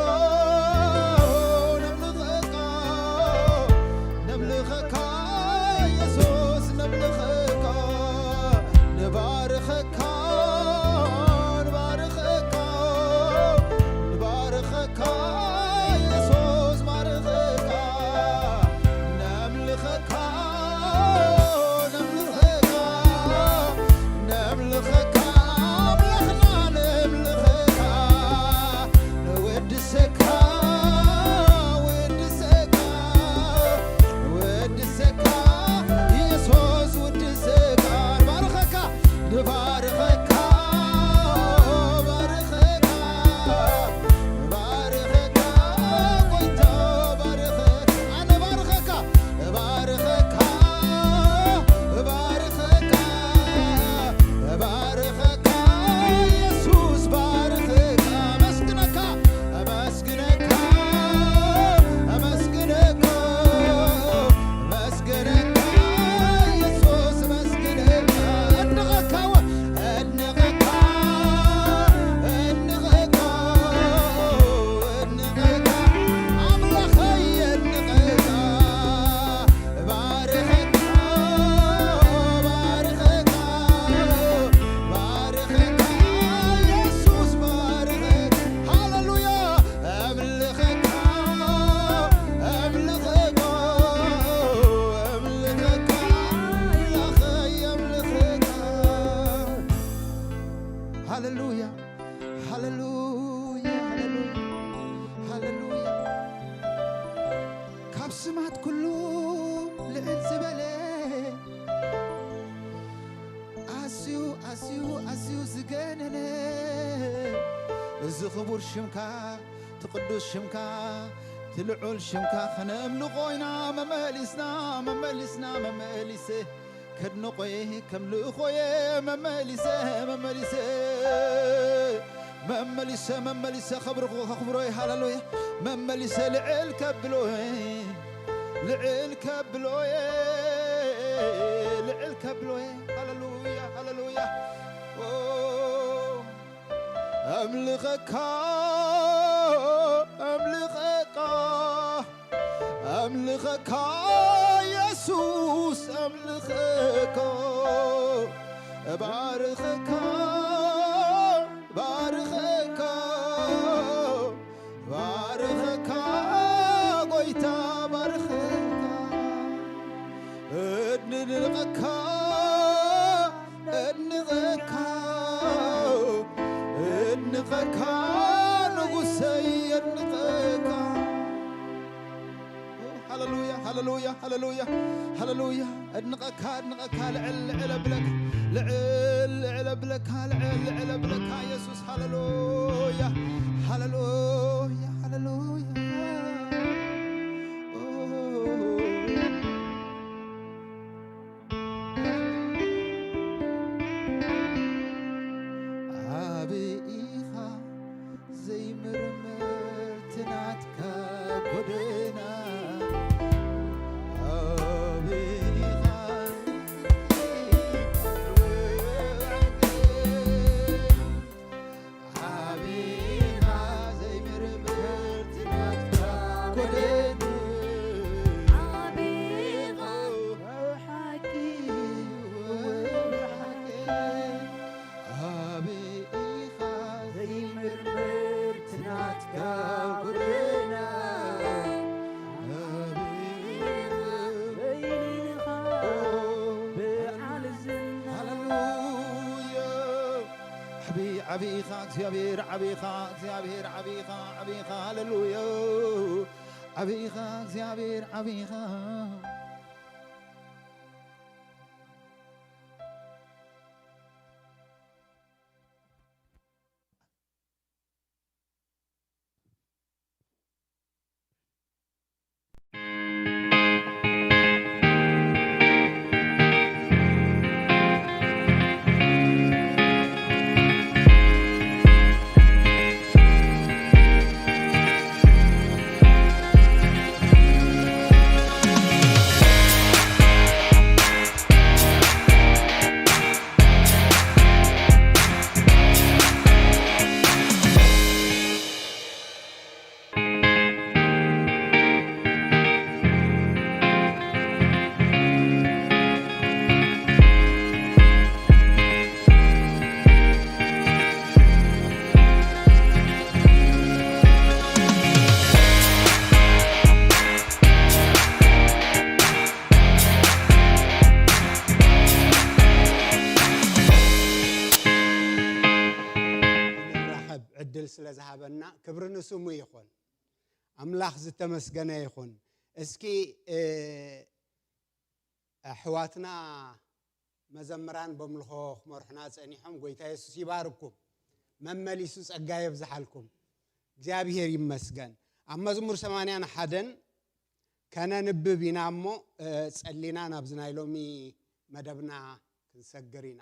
ክቡር ሽምካ፣ ትቅዱስ ሽምካ፣ ትልዑል ሽምካ ከነምልኾ ኢና። መመሊስና፣ መመሊስና፣ መመሊሰ ከድንቆየ፣ ከምልእኾየ፣ መመሊሰ፣ መመሊሰ፣ መመሊሰ፣ መመሊሰ ከብርኹ፣ ከኽብሮየ፣ ሃሌሉያ። መመሊሰ ልዕል ከብሎየ፣ ልዕል ከብሎየ፣ ልዕል ከብሎየ። ሃሌሉያ፣ ሃሌሉያ። ኦ፣ ኣምልኸካ፣ ኣምልኸካ፣ ኣምልኸካ የሱስ፣ ኣምልኸካ፣ እባርኸካ፣ ባርኸካ፣ ባርኸካ፣ ጎይታ ባርኸካ፣ እድንቀካ፣ እድንቀካ፣ እድንቀካ፣ ንጉሰይ እድንቀካ። ሃሌሉያ፣ ሃሌሉያ፣ ሃሌሉያ፣ ሃሌሉያ። እድንቀካ፣ እድንቀካ፣ ልዕል፣ ልዕል እብለካ፣ ልዕል፣ ልዕል እብለካ፣ ልዕል፣ ልዕል እብለካ፣ የሱስ። ሃሌሉያ፣ ሃሌሉያ፣ ሃሌሉያ። ዓቢ ኢኻ ዘይምርምር ትናትካ ጎደና። ዓቢ ኢኻ ዓቢ ኢኻ ዘይምርምር ትናትካ ጎደና። ዓቢ ኢኻ ብሓቂ ዓቢ ኢኻ ዘይምርምር ትናትካ ጎደና። ዓቢ ኢኻ በይንኻ በዓል ዝና። ሃሌሉያ። ዓቢ፣ ዓቢ ኢኻ እግዚኣብሔር፣ ዓቢ ኢኻ እግዚኣብሔር፣ ዓቢ ኢኻ፣ ዓቢ ኢኻ፣ ሃሌሉያ። ዓቢ ኢኻ እግዚኣብሔር፣ ዓቢ ኢኻ። ንራኸብ ዕድል ስለ ዝሃበና ክብሪ ንስሙ ይኹን። ኣምላኽ ዝተመስገነ ይኹን። እስኪ፣ እ፣ ኣሕዋትና መዘምራን በምልኾ ክመርሑና ጸኒሖም። ጎይታ የሱስ ይባርኩም። መመሊሱ ጸጋ የብዝሓልኩም። እግዚኣብሔር ይመስገን። ኣብ መዝሙር ሰማንያን ሓደን ከነንብብ ኢና እሞ፣ እ፣ ጸሊና ናብዚ ናይ ሎሚ መደብና ክንሰግር ኢና።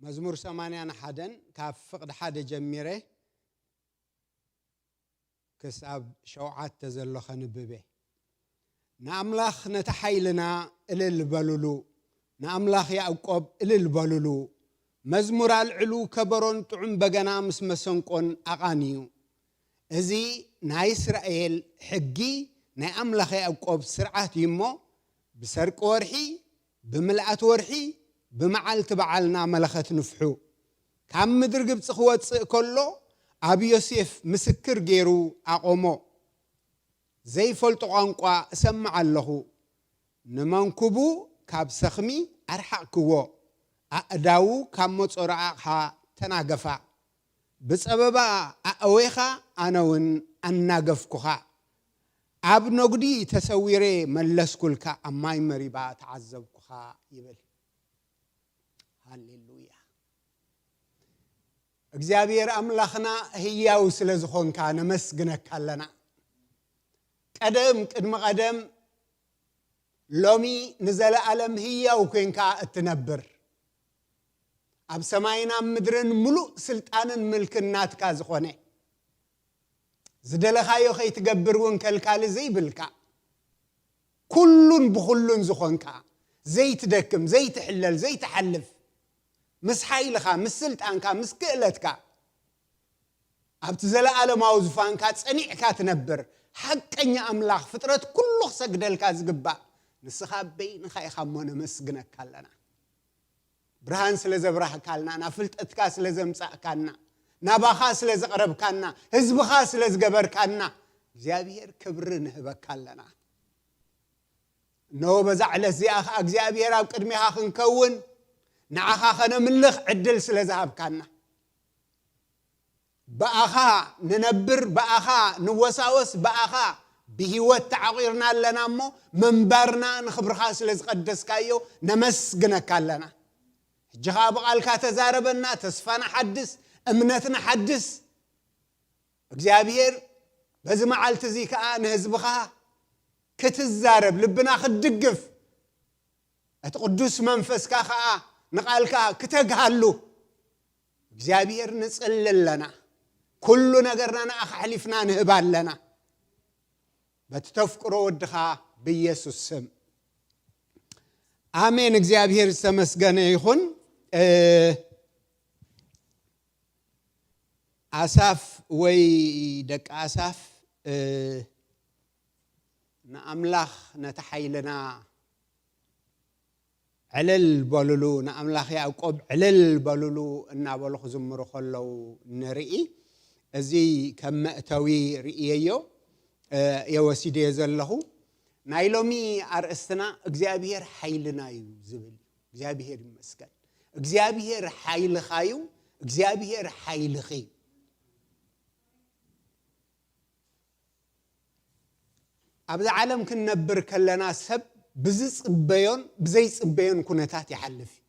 መዝሙር ሰማንያን ሓደን ካብ ፍቕዲ ሓደ ጀሚረ ክሳብ ሸውዓተ ዘሎ ከንብብ እየ። ንኣምላኽ ነቲ ሓይልና እልል በሉሉ፣ ንኣምላኽ ያዕቆብ እልል በሉሉ። መዝሙር ኣልዕሉ፣ ከበሮን ጥዑም በገና ምስ መሰንቆን ኣቓንዩ። እዚ ናይ እስራኤል ሕጊ፣ ናይ ኣምላኽ ያዕቆብ ስርዓት እዩ እሞ፣ ብሰርቂ ወርሒ፣ ብምልኣት ወርሒ፣ ብመዓልቲ በዓልና መለኸት ንፍሑ። ካብ ምድሪ ግብጺ ክወጽእ ከሎ፣ ኣብ ዮሴፍ ምስክር ገይሩ ኣቖሞ። ዘይፈልጦ ቋንቋ እሰምዕ ኣለኹ። ንመንኩቡ ካብ ሰኽሚ ኣርሓቕክዎ፣ ኣእዳዉ ካብ መጾሮ ኣቕሓ ተናገፋ። ብጸበባ ኣእዌኻ ኣነ እውን ኣናገፍኩኻ። ኣብ ነጉዲ ተሰዊረ መለስኩልካ፣ ኣብ ማይ መሪባ ተዓዘብኩኻ ይብል። ሃሌሉያ። እግዚኣብሔር ኣምላኽና ህያው ስለ ዝኾንካ ነመስግነካ ኣለና። ቀደም ቅድሚ ቀደም፣ ሎሚ፣ ንዘለኣለም ህያው ኮንካ እትነብር፣ ኣብ ሰማይን ኣብ ምድርን ምሉእ ስልጣንን ምልክን ናትካ ዝኾነ፣ ዝደለኻዮ ከይትገብር እውን ከልካሊ ዘይብልካ፣ ኩሉን ብኹሉን ዝኾንካ፣ ዘይትደክም፣ ዘይትሕለል፣ ዘይትሓልፍ፣ ምስ ሓይልኻ፣ ምስ ስልጣንካ፣ ምስ ክእለትካ፣ ኣብቲ ዘለኣለማዊ ዙፋንካ ጸኒዕካ ትነብር ሓቀኛ ኣምላኽ፣ ፍጥረት ኩሉ ክሰግደልካ ዝግባእ ንስኻ በይንኻ ኢኻ እሞ ነመስግነካ ኣለና። ብርሃን ስለ ዘብራህካልና፣ ናብ ፍልጠትካ ስለ ዘምጻእካና፣ ናባኻ ስለ ዘቕረብካና፣ ህዝብኻ ስለ ዝገበርካና እግዚኣብሔር ክብሪ ንህበካ ኣለና። እነሆ በዛ ዕለት እዚኣ ኸዓ እግዚኣብሔር ኣብ ቅድሜኻ ክንከውን፣ ንዓኻ ኸነምልኽ ዕድል ስለ ዝሃብካና፣ ብኣኻ ንነብር፣ ብኣኻ ንወሳወስ፣ ብኣኻ ብህይወት ተዓቑርና ኣለና እሞ፣ ምንባርና ንኽብርኻ ስለ ዝቐደስካዮ ነመስግነካ ኣለና። ሕጂ ኸዓ ብቓልካ ተዛረበና፣ ተስፋና ሓድስ፣ እምነትና ሓድስ። እግዚኣብሔር በዚ መዓልቲ እዚ ከኣ ንህዝብኻ ክትዛረብ፣ ልብና ክትድግፍ፣ እቲ ቅዱስ መንፈስካ ከኣ ንቓልካ ክተግሃሉ እግዚኣብሔር ንጽሊ ኣለና። ኩሉ ነገርና ንኣኻ ኣሕሊፍና ንህብ ኣለና። በቲ ተፍቅሮ ወድኻ ብኢየሱስ ስም። ኣሜን። እግዚኣብሔር ዝተመስገነ ይኹን። እ፣ ኣሳፍ ወይ ደቂ ኣሳፍ፣ እ፣ ንኣምላኽ ነቲ ሓይልና ዕልል በሉሉ፣ ንኣምላኽ ያዕቆብ ዕልል በሉሉ እናበሉ ክዝምሩ ከለዉ ንርኢ። እዚ ከም መእተዊ ርእየዮ፣ እ፣ እየ ወሲደዮ ዘለኹ። ናይ ሎሚ ኣርእስትና እግዚኣብሔር ሓይልና እዩ ዝብል እዩ። እግዚኣብሔር ይመስገን። እግዚኣብሔር ሓይልኻ እዩ። እግዚኣብሔር ሓይልኺ እዩ። ኣብዚ ዓለም ክንነብር ከለና ሰብ ብዝጽበዮን ብዘይጽበዮን ኩነታት ይሓልፍ እዩ።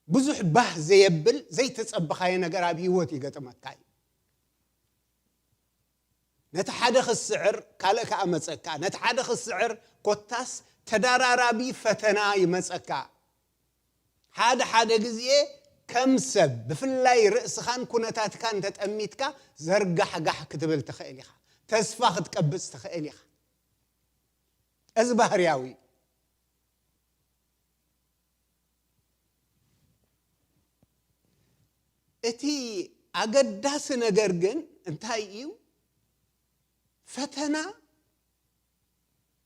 ብዙሕ ባህ ዘየብል ዘይተጸበኻዮ ነገር ኣብ ህይወት ይገጥመካ እዩ። ነቲ ሓደ ክትስዕር ካልእ ከኣ መጸካ፣ ነቲ ሓደ ክትስዕር ኮታስ ተደራራቢ ፈተና ይመጸካ። ሓደ ሓደ ግዜ ከም ሰብ ብፍላይ ርእስኻን ኩነታትካን ተጠሚትካ ዘርጋሕጋሕ ክትብል ትኽእል ኢኻ። ተስፋ ክትቀብጽ ትኽእል ኢኻ። እዚ ባህርያዊ እዩ። እቲ ኣገዳሲ ነገር ግን እንታይ እዩ? ፈተና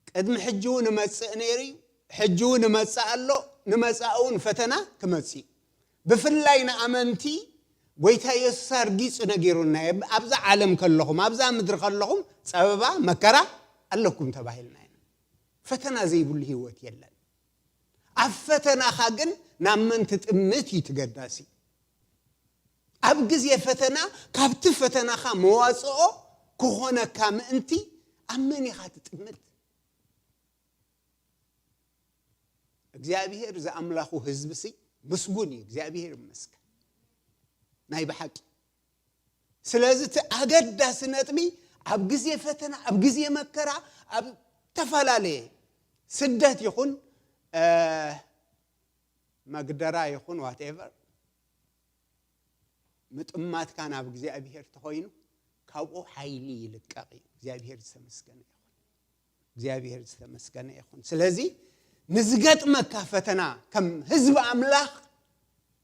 ቅድሚ ሕጂ እውን እመጽእ ነይሩ እዩ፣ ሕጂ እውን እመጽእ ኣሎ፣ ንመጻኢ እውን ፈተና ክመጽእ እዩ። ብፍላይ ንኣመንቲ ጎይታ የሱስ ኣርጊጹ ነጊሩና እዩ። ኣብዛ ዓለም ከለኹም፣ ኣብዛ ምድሪ ከለኹም ጸበባ መከራ ኣለኩም ተባሂልና ኢና። ፈተና ዘይብሉ ህይወት የለን። ኣብ ፈተናኻ ግን ናብ መን ትጥምት እዩ ተገዳሲ። ኣብ ግዜ ፈተና ካብቲ ፈተናኻ መዋጽኦ ክኾነካ ምእንቲ ኣብ መን ኢኻ ትጥምት? እግዚኣብሔር ዝኣምላኹ ህዝብሲ ምስጉን እዩ። እግዚኣብሔር ይመስገን። ናይ ብሓቂ። ስለዚ እቲ ኣገዳሲ ነጥቢ ኣብ ግዜ ፈተና፣ ኣብ ግዜ መከራ፣ ኣብ ተፈላለየ ስደት ይኹን፣ እ፣ መግደራ ይኹን ዋትኤቨር፣ ምጥማትካ ናብ እግዚኣብሔር ተኾይኑ ካብኡ ሓይሊ ይልቀቕ እዩ። እግዚኣብሔር ዝተመስገነ ይኹን። እግዚኣብሔር ዝተመስገነ ይኹን። ስለዚ ንዝገጥመካ ፈተና ከም ህዝቢ ኣምላኽ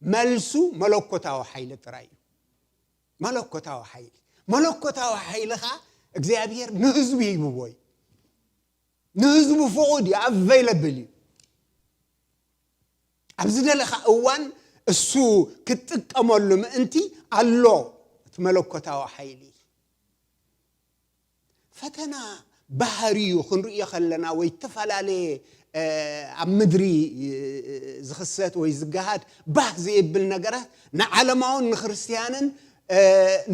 መልሱ መለኮታዊ ሓይሊ ጥራይ እዩ። መለኮታዊ ሓይሊ። መለኮታዊ ሓይሊ ኸዓ እግዚኣብሔር ንህዝቡ ሂብዎ እዩ። ንህዝቡ ፍቑድ እዩ፣ ኣቨይለብል እዩ። ኣብ ዝደለኻ እዋን እሱ ክትጥቀመሉ ምእንቲ ኣሎ እቲ መለኮታዊ ሓይሊ። ፈተና ባህሪኡ ክንርእዮ ከለና ወይ ዝተፈላለየ፣ እ፣ ኣብ ምድሪ፣ እ፣ ዝኽሰት ወይ ዝገሃድ ባህ ዘየብል ነገራት ንዓለማውን ንክርስትያንን፣ እ፣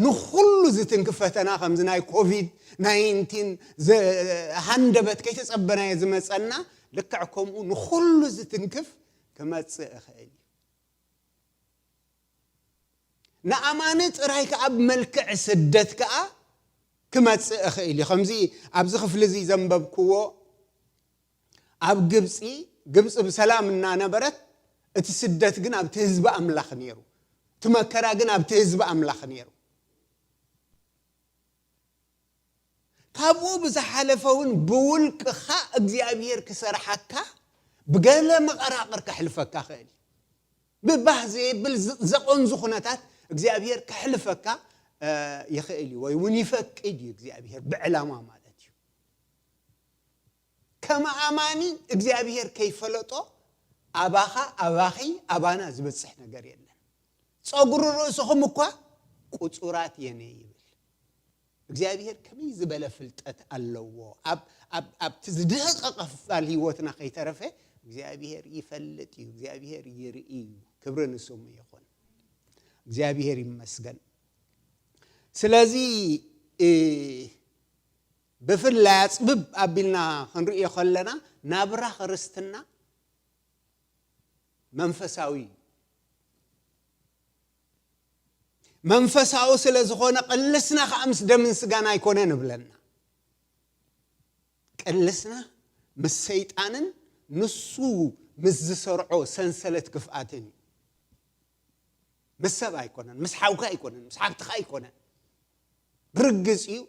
ንኹሉ ዝትንክፍ ፈተና ከምዚ ናይ ኮቪድ ናይንቲን ዘ-፣ ሃንደበት ከይተጸበናዮ ዝመጸና ልክዕ ከምኡ ንኹሉ ዝትንክፍ ክመጽእ እኽእል እዩ። ንኣማኒ ጥራይ ከኣ ብመልክዕ ስደት ከኣ ክመጽእ እኽእል እዩ። ከምዚ ኣብዚ ክፍሊ እዚ ዘንበብክዎ፣ ኣብ ግብጺ፣ ግብጺ ብሰላም እናነበረት፣ እቲ ስደት ግን ኣብቲ ህዝቢ ኣምላኽ ነይሩ። እቲ መከራ ግን ኣብቲ ህዝቢ ኣምላኽ ነይሩ። ካብኡ ብዝሓለፈ እውን ብውልቅኻ እግዚኣብሔር ክሰርሓካ ብገለ መቐራቕር ከሕልፈካ ኽእል እዩ። ብባህ ዘየብል ዘ-፣ ዘቐንዙ ኩነታት እግዚኣብሔር ከሕልፈካ፣ እ፣ ይኽእል እዩ፣ ወይ እውን ይፈቅድ እዩ እግዚኣብሔር ብዕላማ ማለት እዩ። ከም ኣማኒ እግዚኣብሔር ከይፈለጦ ኣባኻ፣ ኣባኺ፣ ኣባና ዝበጽሕ ነገር የለን። ጸጉሪ ርእስኹም እኳ ቁጹራት የነ ይብል። እግዚኣብሔር ከመይ ዝበለ ፍልጠት ኣለዎ። ኣብ፣ ኣብ፣ ኣብቲ ዝደቀቐ ክፋል ህይወትና ከይተረፈ እግዚኣብሔር ይፈልጥ እዩ፣ እግዚኣብሔር ይርኢ እዩ። ክብሪ ንስሙ ይኹን። እግዚኣብሔር ይመስገን። ስለዚ፣ እ፣ ብፍላይ ኣጽብብ ኣቢልና ክንርእዮ ከለና ናብራ ክርስትና መንፈሳዊ እዩ። መንፈሳዊ ስለ ዝኾነ ቅልስና ከኣ ምስ ደምን ስጋን ኣይኮነን እብለና። ቅልስና ምስ ሰይጣንን ንሱ ምስ ዝሰርዖ ሰንሰለት ክፍኣትን እዩ። ምስ ሰብ ኣይኮነን፣ ምስ ሓውካ ኣይኮነን፣ ምስ ሓብትኻ ኣይኮነን። ብርግጽ እዩ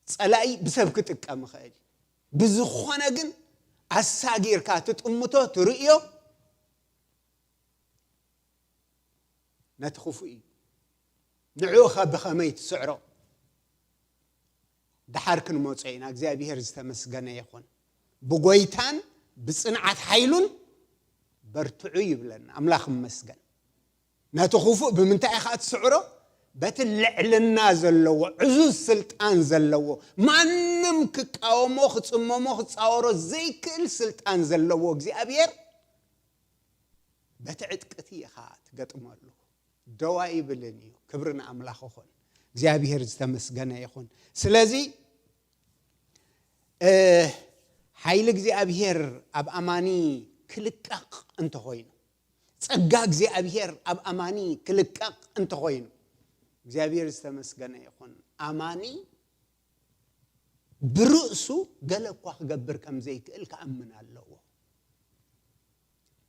ጸላኢ ብሰብ ክጥቀም ይኽእል እዩ። ብዝኾነ ግን ኣሳጊርካ ትጥምቶ፣ ትርእዮ፣ ነቲ ክፉእ እዩ። ንዕኡ ኸ ብኸመይ ትስዕሮ? ደሓር ክንመጾ ኢና። እግዚኣብሔር ዝተመስገነ ይኹን። ብጎይታን ብጽንዓት ሓይሉን በርትዑ ይብለና። ኣምላኽ ይመስገን። ነቲ ክፉእ ብምንታይ ኢኻ ትስዕሮ? በቲ ልዕልና ዘለዎ፣ ዕዙዝ ስልጣን ዘለዎ፣ ማንም ክቃወሞ፣ ክጽመሞ፣ ክጻወሮ ዘይክእል ስልጣን ዘለዎ እግዚኣብሔር በቲ ዕጥቅቲ ኢኻ ትገጥመሉ። ደው ኣይብልን እዩ። ክብሪ ንኣምላኽ ይኹን። እግዚኣብሔር ዝተመስገነ ይኹን። ስለዚ፣ እ፣ ሓይሊ እግዚኣብሔር ኣብ ኣማኒ ክልቀቕ እንተኾይኑ፣ ጸጋ እግዚኣብሔር ኣብ ኣማኒ ክልቀቕ እንተኾይኑ፣ እግዚኣብሔር ዝተመስገነ ይኹን። ኣማኒ ብርእሱ ገለ እኳ ክገብር ከም ዘይክእል ክኣምን ኣለዎ።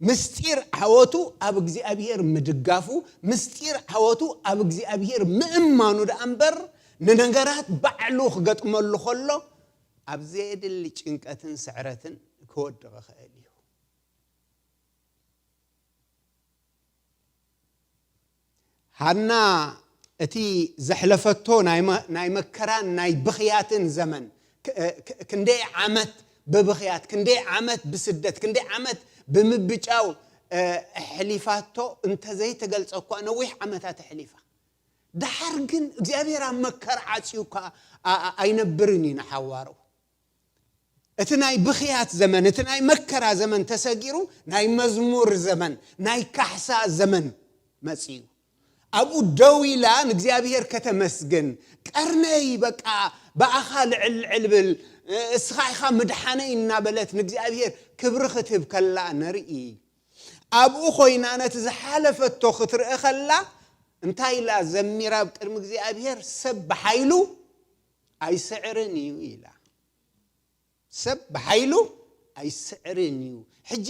ምስጢር ዓወቱ ኣብ እግዚኣብሔር ምድጋፉ፣ ምስጢር ዓወቱ ኣብ እግዚኣብሔር ምእማኑ ደኣ እምበር፣ ንነገራት ባዕሉ ክገጥመሉ ከሎ፣ ኣብ ዘየድሊ ጭንቀትን ስዕረትን ክወድቕ ይኽእል እዩ። ሃና እቲ ዘሕለፈቶ ናይ መ-፣ ናይ መከራን ናይ ብኽያትን ዘመን፣ ክ-፣ ክ-፣ ክንደይ ዓመት ብብኽያት፣ ክንደይ ዓመት ብስደት፣ ክንደይ ዓመት ብምብጫው፣ እ፣ ኣሕሊፋቶ እንተዘይተገልጸ እኳ ነዊሕ ዓመታት ኣሕሊፋ። ደሓር ግን እግዚኣብሔር ኣብ መከራ ዓጽዩ እኳ ኣ-፣ ኣ-፣ ኣይነብርን እዩ ንሓዋሩ። እቲ ናይ ብኽያት ዘመን፣ እቲ ናይ መከራ ዘመን ተሰጊሩ፣ ናይ መዝሙር ዘመን፣ ናይ ካሕሳ ዘመን መጺኡ። ኣብኡ ደው ኢላ ንእግዚኣብሔር ከተመስግን፣ "ቀርነይ፣ በቃ፣ ብኣኻ ልዕል ልዕል ብል፣ እስኻ ኢኻ ምድሓነይ" እናበለት ንእግዚኣብሔር ክብሪ ክትህብ ከላ ንርኢ። ኣብኡ ኮይና ነቲ ዝሓለፈቶ ክትርኢ ከላ፣ እንታይ ኢላ ዘሚራ ኣብ ቅድሚ እግዚኣብሔር? "ሰብ ብሓይሉ ኣይስዕርን እዩ" ኢላ። ሰብ ብሓይሉ ኣይስዕርን እዩ። ሕጂ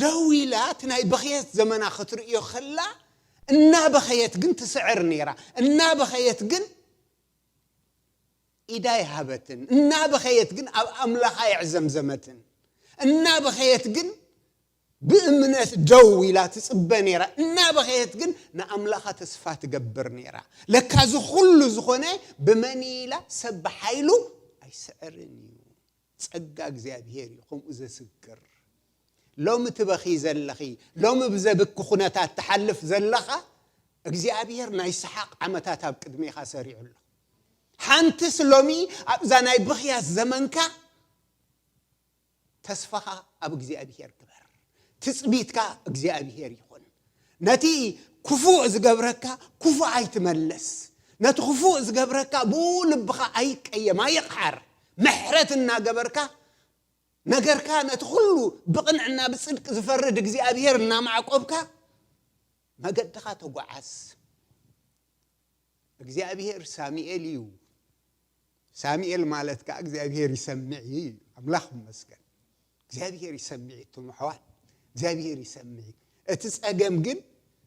ደው ኢላ እቲ ናይ ብኽየት ዘመና ክትርእዮ ከላ፣ እናበኸየት ግን ትስዕር ነይራ። እናበኸየት ግን ኢዳ ይሃበትን። እናበኸየት ግን ኣብ ኣምላኻ የዕዘምዘመትን። እናበኸየት ግን ብእምነት ደው ኢላ ትጽበ ነይራ። እናበኸየት ግን ንኣምላኻ ተስፋ ትገብር ነይራ። ለካ እዚ ኩሉ ዝኾነ ብመን ኢላ? ሰብ ብሓይሉ ኣይስዕርን እዩ። ጸጋ እግዚኣብሔር እዩ ከምኡ ዘስግር። ሎሚ ትበኺ ዘለኺ፣ ሎሚ ብዘብኪ ኩነታት ትሓልፍ ዘለኻ፣ እግዚኣብሔር ናይ ሰሓቕ ዓመታት ኣብ ቅድሜኻ ሰሪዑ ኣሎ። ሓንትስ ሎሚ ኣብዛ ናይ ብኽያት ዘመንካ ተስፋኻ ኣብ እግዚኣብሔር ግበር። ትጽቢትካ እግዚኣብሔር ይኹን። ነቲ ክፉእ ዝገብረካ ክፉእ ኣይትመለስ። ነቲ ክፉእ ዝገብረካ ብኡ ልብኻ ኣይቀየም፣ ኣይቕሓር። ምሕረት እናገበርካ ነገርካ ነቲ ኩሉ ብቕንዕና ብጽድቂ ዝፈርድ እግዚኣብሔር እናማዕቆብካ መገድኻ ተጓዓዝ። እግዚኣብሔር ሳሙኤል እዩ። ሳሙኤል ማለት ከዓ እግዚኣብሔር ይሰምዕ እዩ። ኣምላኽ ይመስገን። እግዚኣብሔር ይሰምዕ እዩ። እቶም ኣሕዋት እግዚኣብሔር ይሰምዕ እዩ። እቲ ጸገም ግን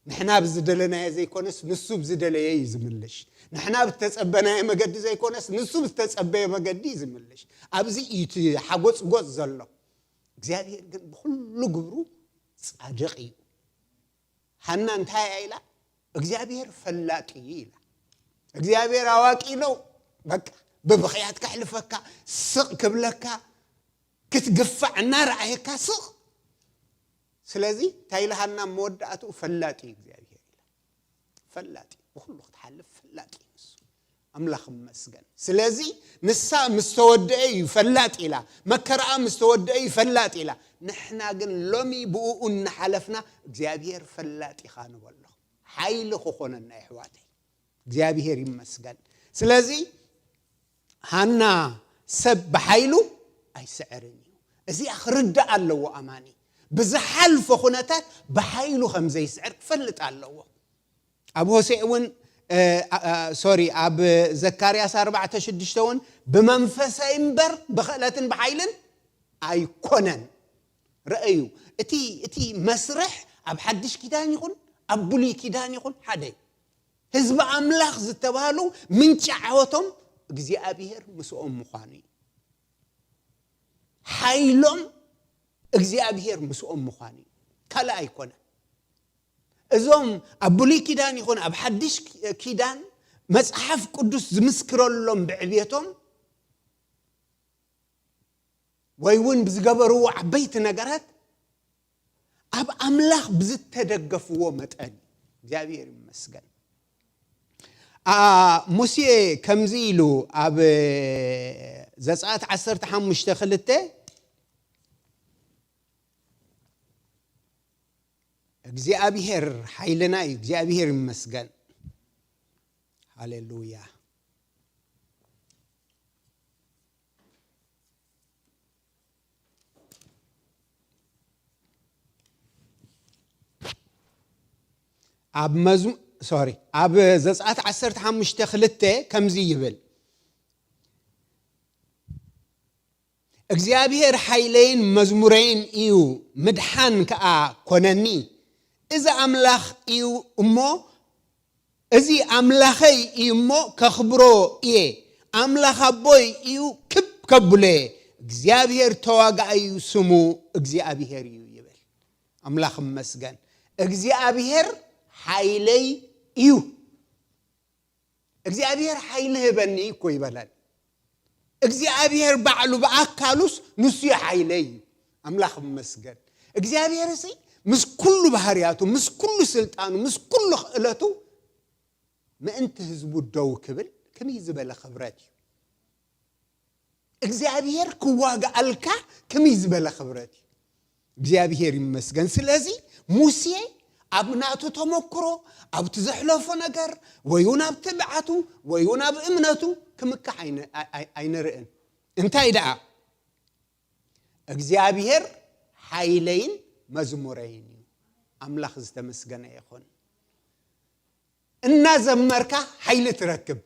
ንሕና ብዝደለናዮ ዘይኮነስ ንሱ ብዝደለየ እዩ ዝምልሽ። ንሕና ብተጸበናዮ መገዲ ዘይኮነስ ንሱ ብዝተጸበየ መገዲ እዩ ዝምልሽ። ኣብዚ እዩ እቲ ሓጎጽጎጽ ዘሎ። እግዚኣብሔር ግን ብኹሉ ግብሩ ጻድቕ እዩ። ሃና እንታይ እያ ኢላ? እግዚኣብሔር ፈላጥ እዩ ኢላ። እግዚኣብሔር ኣዋቂ ነው። በቃ ብብኽያት ከሕልፈካ፣ ስቕ ክብለካ፣ ክትግፋዕ እናረኣየካ ስቕ። ስለዚ እንታይ ኢላ ሃና መወዳእትኡ? ፈላጥ እዩ እግዚኣብሔር ኢላ። ፈላጥ እዩ፣ ብኹሉ ክትሓልፍ ፈላጥ እዩ ንሱ። ኣምላኽ ይመስገን። ስለዚ ንሳ ምስ ተወደአ እዩ ፈላጥ ኢላ፣ መከራኣ ምስ ተወደአ እዩ ፈላጥ ኢላ። ንሕና ግን ሎሚ ብእኡ እናሓለፍና እግዚኣብሔር ፈላጥ ኢኻ ንበሎ። ሓይሊ ክኾነና የሕዋተይ። እግዚኣብሔር ይመስገን። ስለዚ ሃና ሰብ ብሓይሉ ኣይስዕርን እዩ። እዚኣ ክርዳእ ኣለዎ ኣማኒ። ብዝሓልፎ ኩነታት ብሓይሉ ከም ዘይስዕር ክፈልጥ ኣለዎ። ኣብ ሆሴዕ እውን እ፣ ኣ- ኣ- ሶሪ ኣብ ዘካርያስ ኣርባዕተ ሽዱሽተ እውን ብመንፈሰይ እምበር ብኽእለትን ብሓይልን ኣይኮነን። ረእዩ እቲ እቲ መስርሕ ኣብ ሓድሽ ኪዳን ይኹን ኣብ ብሉይ ኪዳን ይኹን ሓደ እዩ። ህዝቢ ኣምላኽ ዝተባህሉ ምንጪ ዓወቶም እግዚኣብሔር ምስኦም ምዃኑ እዩ። ሓይሎም እግዚኣብሔር ምስኦም ምዃኑ እዩ። ካልእ ኣይኮነ። እዞም ኣብ ብሉይ ኪዳን ይኹን ኣብ ሓድሽ ኪዳን መጽሓፍ ቅዱስ ዝምስክረሎም ብዕብየቶም ወይ እውን ብዝገበርዎ ዓበይቲ ነገራት ኣብ ኣምላኽ ብዝተደገፍዎ መጠን እግዚኣብሔር ይመስገን። ኣ፣ ሙሴ ከምዚ ኢሉ ኣብ ዘጸኣት ዓሰርተ ሓሙሽተ ክልተ እግዚኣብሔር ሓይልና እዩ። እግዚኣብሔር ይመስገን። ሃሌሉያ። ኣብ መዝሙ ሶሪ ኣብ ዘጸኣት ዓሰርተ ሓሙሽተ ክልተ ከምዚ ይብል እግዚኣብሔር ሓይለይን መዝሙረይን እዩ፣ ምድሓን ከኣ ኮነኒ። እዚ ኣምላኽ እዩ እሞ፣ እዚ ኣምላኸይ እዩ እሞ ከኽብሮ እየ። ኣምላኽ ኣቦይ እዩ፣ ክብ ከብሎ እየ። እግዚኣብሔር ተዋጋኣይ እዩ፣ ስሙ እግዚኣብሔር እዩ ይብል። ኣምላኽ እመስገን። እግዚኣብሔር ሓይለይ እዩ። እግዚኣብሔር ሓይሊ ህበኒ እኮ ይበለን። እግዚኣብሔር ባዕሉ ብኣካሉስ ንሱ እዩ ሓይለይ እዩ። ኣምላኽ እመስገን። እግዚኣብሔር እሲ ምስ ኩሉ ባህርያቱ፣ ምስ ኩሉ ስልጣኑ፣ ምስ ኩሉ ክእለቱ ምእንቲ ህዝቡ ደው ክብል ከመይ ዝበለ ክብረት እዩ። እግዚኣብሔር ክዋጋኣልካ ከመይ ዝበለ ክብረት እዩ። እግዚኣብሔር ይመስገን። ስለዚ ሙሴ ኣብ ናቱ ተመክሮ፣ ኣብቲ ዘሕለፎ ነገር፣ ወይ እውን ኣብ ትብዓቱ፣ ወይ እውን ኣብ እምነቱ ክምካሕ ኣይነ- ኣይ- ኣይ- ኣይንርእን። እንታይ ደኣ እግዚኣብሔር ሓይለይን መዝሙረይን እዩ። ኣምላኽ ዝተመስገነ ይኹን። እናዘመርካ ሓይሊ ትረክብ።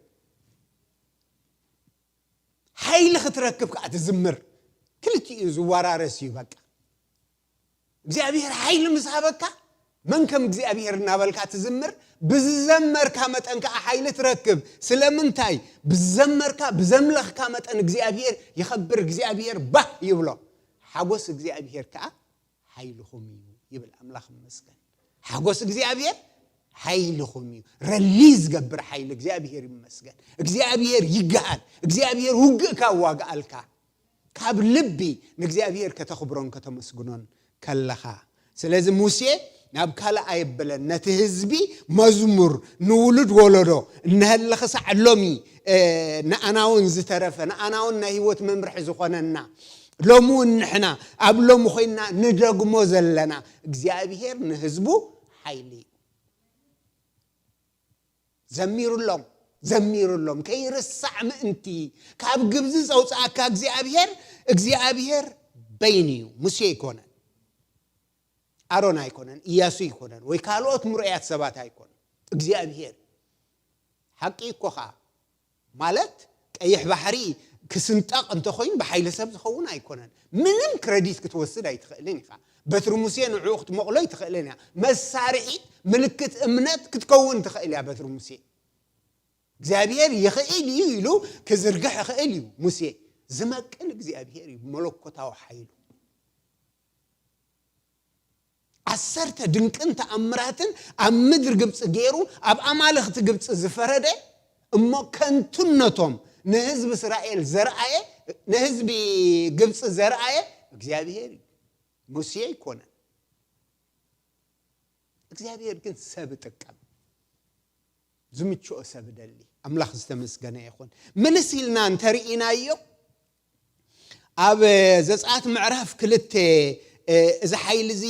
ሓይሊ ክትረክብ ከዓ ትዝምር። ክልቲኡ ዝወራረስ እዩ። በቃ እግዚኣብሔር ሓይሊ ምስ ሃበካ መን ከም እግዚኣብሔር እናበልካ ትዝምር። ብዝዘመርካ መጠን ከዓ ሓይሊ ትረክብ። ስለምንታይ? ብዝዘመርካ ብዘምለኽካ መጠን እግዚኣብሔር ይኸብር፣ እግዚኣብሔር ባህ ይብሎ። ሓጎስ እግዚኣብሔር ከዓ ሓይልኹም እዩ ይብል። ኣምላኽ ይመስገን። ሓጎስ እግዚኣብሔር ሓይልኹም እዩ። ረሊ ዝገብር ሓይሊ እግዚኣብሔር ይመስገን። እግዚኣብሔር ይገሃል። እግዚኣብሔር ውግእ ካዋግኣልካ ካብ ልቢ ንእግዚኣብሔር ከተኽብሮን ከተመስግኖን ከለኻ። ስለዚ ሙሴ ናብ ካልእ ኣየበለን። ነቲ ህዝቢ መዝሙር ንውሉድ ወለዶ እነሀለ ክሳዕ ሎሚ ንኣና እውን ዝተረፈ ንኣና እውን ናይ ህይወት መምርሒ ዝኾነና ሎሚ እውን ንሕና ኣብ ሎሚ ኮይና ንደግሞ ዘለና እግዚኣብሔር ንህዝቡ ሓይሊ እዩ። ዘሚሩሎም ዘሚሩሎም ከይርሳዕ ምእንቲ ካብ ግብዚ ዘውፅኣካ እግዚኣብሔር እግዚኣብሔር በይኑ እዩ፣ ሙሴ ኣይኮነን፣ ኣሮን ኣይኮነን፣ ኢያሱ ኣይኮነን፣ ወይ ካልኦት ምሩያት ሰባት ኣይኮነን፣ እግዚኣብሄር። ሓቂ እኮ ኸዓ ማለት ቀይሕ ባሕሪ ክስንጠቕ እንተኾይኑ ብሓይሊ ሰብ ዝኸውን ኣይኮነን። ምንም ክረዲት ክትወስድ ኣይትኽእልን ኢኻ። በትሪ ሙሴ ንዕኡ ክትመቕሎ ኣይትኽእልን እያ። መሳርሒት ምልክት እምነት ክትከውን ትኽእል እያ በትሪ ሙሴ። እግዚኣብሔር ይኽእል እዩ ኢሉ ክዝርግሕ ይኽእል እዩ ሙሴ። ዝመቅል እግዚኣብሔር እዩ ብመለኮታዊ ሓይሉ። ዓሰርተ ድንቅን ተኣምራትን ኣብ ምድሪ ግብፂ ገይሩ ኣብ ኣማልኽቲ ግብፂ ዝፈረደ እሞ ከንቱነቶም ንህዝቢ እስራኤል ዘርኣየ ንህዝቢ ግብፂ ዘርኣየ እግዚኣብሔር እዩ። ሙሴ ኣይኮነን። እግዚኣብሔር ግን ሰብ ይጥቀም። ዝምችኦ ሰብ ደሊ። ኣምላኽ ዝተመስገነ ይኹን። ምልስ ኢልና እንተርኢናዮ ኣብ ዘጸኣት ምዕራፍ ክልተ እዚ ሓይሊ እዚ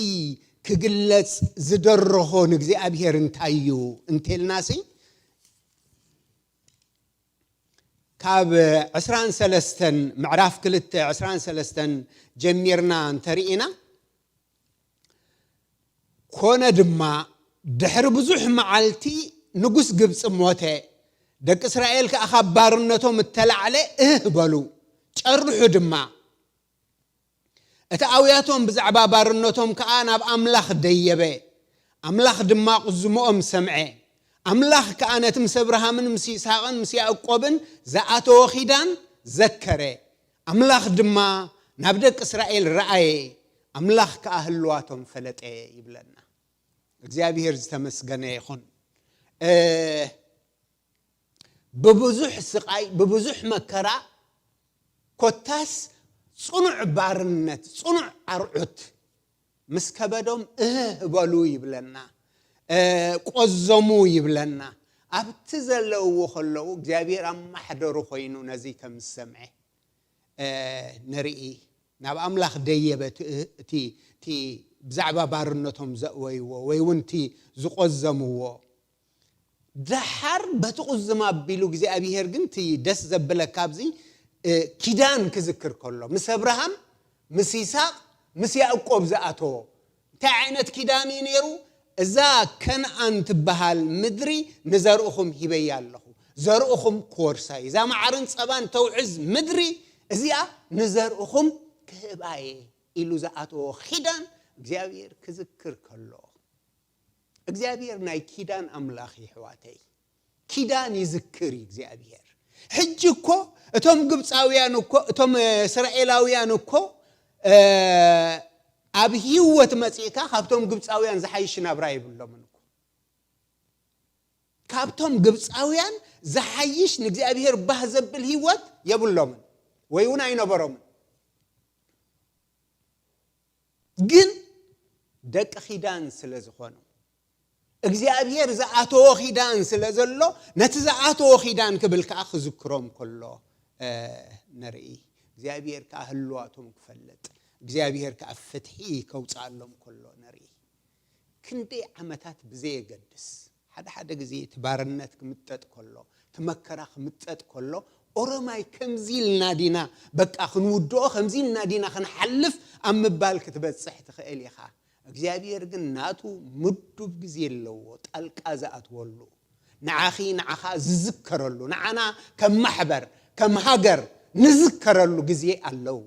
ክግለጽ ዝደረኾ ንእግዚኣብሔር እንታይ እዩ እንተልናሲ ካብ ዕስራን ሰለስተን ምዕራፍ ክልተ ዕስራን ሰለስተን ጀሚርና እንተርኢና ኮነ ድማ ድሕሪ ብዙሕ መዓልቲ ንጉስ ግብፂ ሞተ። ደቂ እስራኤል ከዓ ካብ ባርነቶም እተላዕለ እህ በሉ ጨርሑ ድማ። እቲ ኣውያቶም ብዛዕባ ባርነቶም ከዓ ናብ ኣምላኽ ደየበ። ኣምላኽ ድማ ቁዝምኦም ሰምዐ። ኣምላኽ ከዓ ነቲ ምስ ኣብርሃምን ምስ ይስሃቅን ምስ ያእቆብን ዝኣተወ ኪዳን ዘከረ። ኣምላኽ ድማ ናብ ደቂ እስራኤል ረኣየ። ኣምላኽ ከዓ ህልዋቶም ፈለጠ ይብለና። እግዚኣብሔር ዝተመስገነ ይኹን። ብብዙሕ ስቓይ ብብዙሕ መከራ ኮታስ ፅኑዕ ባርነት ፅኑዕ ኣርዑት ምስ ከበዶም እህህ በሉ ይብለና። ቆዘሙ ይብለና። ኣብቲ ዘለውዎ ከለዉ እግዚኣብሔር ኣማሕደሩ ኮይኑ ነዚ ከም ዝሰምዐ ንርኢ። ናብ ኣምላኽ ደየበ እቲ ብዛዕባ ባርነቶም ዘእወይዎ ወይ እውን እቲ ዝቆዘምዎ። ደሓር በቲ ቁዝም ኣቢሉ እግዚኣብሔር ግን እቲ ደስ ዘብለካ ኣብዚ ኪዳን ክዝክር ከሎ ምስ ኣብርሃም ምስ ይስቅ ምስ ያእቆብ ዝኣተዎ እንታይ ዓይነት ኪዳን እዩ ነይሩ? እዛ ከነኣን ትበሃል ምድሪ ንዘርእኹም ሂበያ ኣለኹ። ዘርእኹም ክወርሳ እዩ። እዛ መዓርን ፀባን ተውዕዝ ምድሪ እዚኣ ንዘርእኹም ክህባየ ኢሉ ዝኣተዎ ኪዳን እግዚኣብሔር ክዝክር ከሎ እግዚኣብሔር ናይ ኪዳን ኣምላኽ ይሕዋተይ። ኪዳን ይዝክር እዩ እግዚኣብሔር። ሕጂ እኮ እቶም ግብፃውያን እኮ እቶም እስራኤላውያን እኮ ኣብ ህይወት መፂእካ ካብቶም ግብፃውያን ዝሓይሽ ናብራ የብሎምን እኮ። ካብቶም ግብፃውያን ዝሓይሽ ንእግዚኣብሔር ባህ ዘብል ህይወት የብሎምን ወይ እውን ኣይነበሮምን። ግን ደቂ ኪዳን ስለ ዝኾኑ እግዚኣብሔር ዝኣተዎ ኪዳን ስለ ዘሎ ነቲ ዝኣተዎ ኪዳን ክብል ከዓ ክዝክሮም ከሎ ንርኢ። እግዚኣብሔር ከዓ ህልዋቶም ክፈልጥ እግዚኣብሔር ከዓ ፍትሒ ከውፅኣሎም ከሎ ንርኢ። ክንደይ ዓመታት ብዘየገድስ ሓደ ሓደ ግዜ እቲ ባርነት ክምጠጥ ከሎ እቲ መከራ ክምጠጥ ከሎ ኦሮማይ ከምዚ ኢልና ዲና በቃ ክንውድኦ ከምዚ ኢልና ዲና ክንሓልፍ ኣብ ምባል ክትበፅሕ ትኽእል ኢኻ። እግዚኣብሔር ግን ናቱ ምዱብ ግዜ ኣለዎ ጣልቃ ዝኣትወሉ ንዓኺ ንዓኻ ዝዝከረሉ ንዓና ከም ማሕበር ከም ሃገር ንዝከረሉ ግዜ ኣለዎ።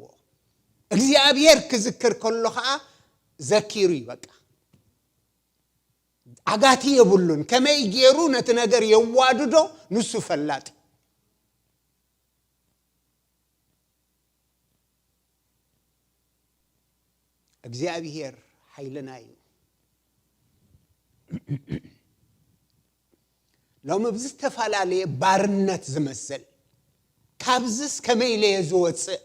እግዚኣብሔር ክዝክር ከሎ ከዓ ዘኪሩ እዩ በቃ። ዓጋቲ የብሉን። ከመይ ገይሩ ነቲ ነገር የዋድዶ ንሱ ፈላጥ። እግዚኣብሔር ሓይልና እዩ። ሎሚ ብዝተፈላለየ ባርነት ዝመስል ካብዝስ ከመይ ኢለየ ዝወፅእ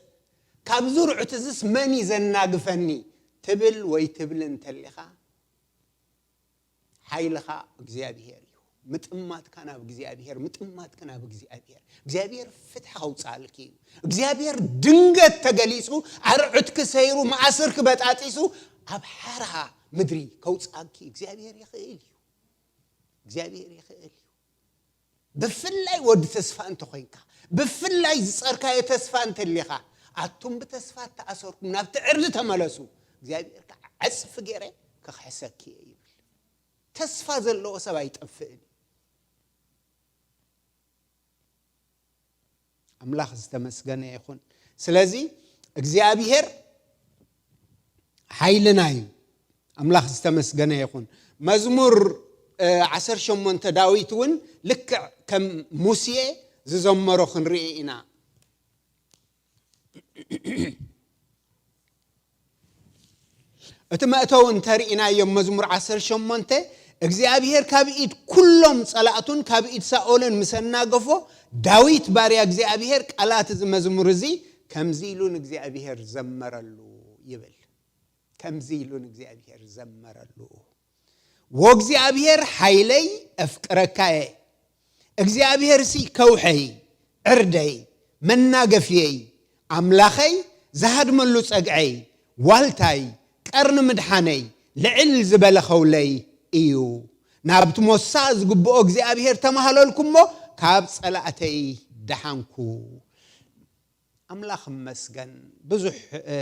ካብዚ ርዑት እዝስ መን እዩ ዘናግፈኒ ትብል ወይ ትብል እንተሊኻ ሓይልኻ እግዚኣብሔር እዩ። ምጥማትካ ናብ እግዚኣብሔር ምጥማትካ ናብ እግዚኣብሔር እግዚኣብሔር ፍትሒ ከውፅኣልኪ እዩ። እግዚኣብሔር ድንገት ተገሊፁ ኣርዑትኪ ሰይሩ ማእስርኪ በጣጢሱ ኣብ ሓራ ምድሪ ከውፅኣኪ እግዚኣብሔር ይኽእል እዩ። እግዚኣብሔር ይኽእል እዩ። ብፍላይ ወዲ ተስፋ እንተኾይንካ ብፍላይ ዝፀርካዮ ተስፋ እንተሊኻ ኣቱም ብተስፋ እተኣሰርኩም ናብቲ ዕርዲ ተመለሱ፣ እግዚኣብሔር ከዓ ዕፅፊ ገይረ ክኽሕሰኪ እየ ይብል። ተስፋ ዘለዎ ሰብ ኣይጠፍእን እዩ። ኣምላኽ ዝተመስገነ ይኹን። ስለዚ እግዚኣብሔር ሓይልና እዩ። ኣምላኽ ዝተመስገነ ይኹን። መዝሙር እ፣ ዓሰርተ ሸሞንተ ዳዊት እውን ልክዕ ከም ሙሴ ዝዘመሮ ክንርኢ ኢና። እቲ መእተዊ እንተርኢናዮም መዝሙር ዓሰርተ ሸሞንተ እግዚኣብሔር ካብ ኢድ ኩሎም ጸላእቱን ካብ ኢድ ሳኦልን ምስ ኣናገፎ፣ ዳዊት ባርያ እግዚኣብሔር ቃላት እዚ መዝሙር እዚ ከምዚ ኢሉ ንእግዚኣብሔር ዘመረሉ ይብል። ከምዚ ኢሉ ንእግዚኣብሔር ዘመረሉ። ወእግዚኣብሔር ሓይለይ፣ ኣፍቅረካየ። እግዚኣብሔርሲ ከውሐይ፣ ዕርደይ፣ መናገፍየይ፣ ኣምላኸይ፣ ዝሃድመሉ ጸግዐይ፣ ዋልታይ፣ ቀርኒ ምድሓነይ፣ ልዕል ዝበለ ኸውለይ እዩ። ናብቲ ሞሳ ዝግብኦ እግዚኣብሔር ተማህለልኩ እሞ፣ ካብ ጸላእተይ ደሓንኩ። ኣምላኽ እመስገን። ብዙሕ፣ እ፣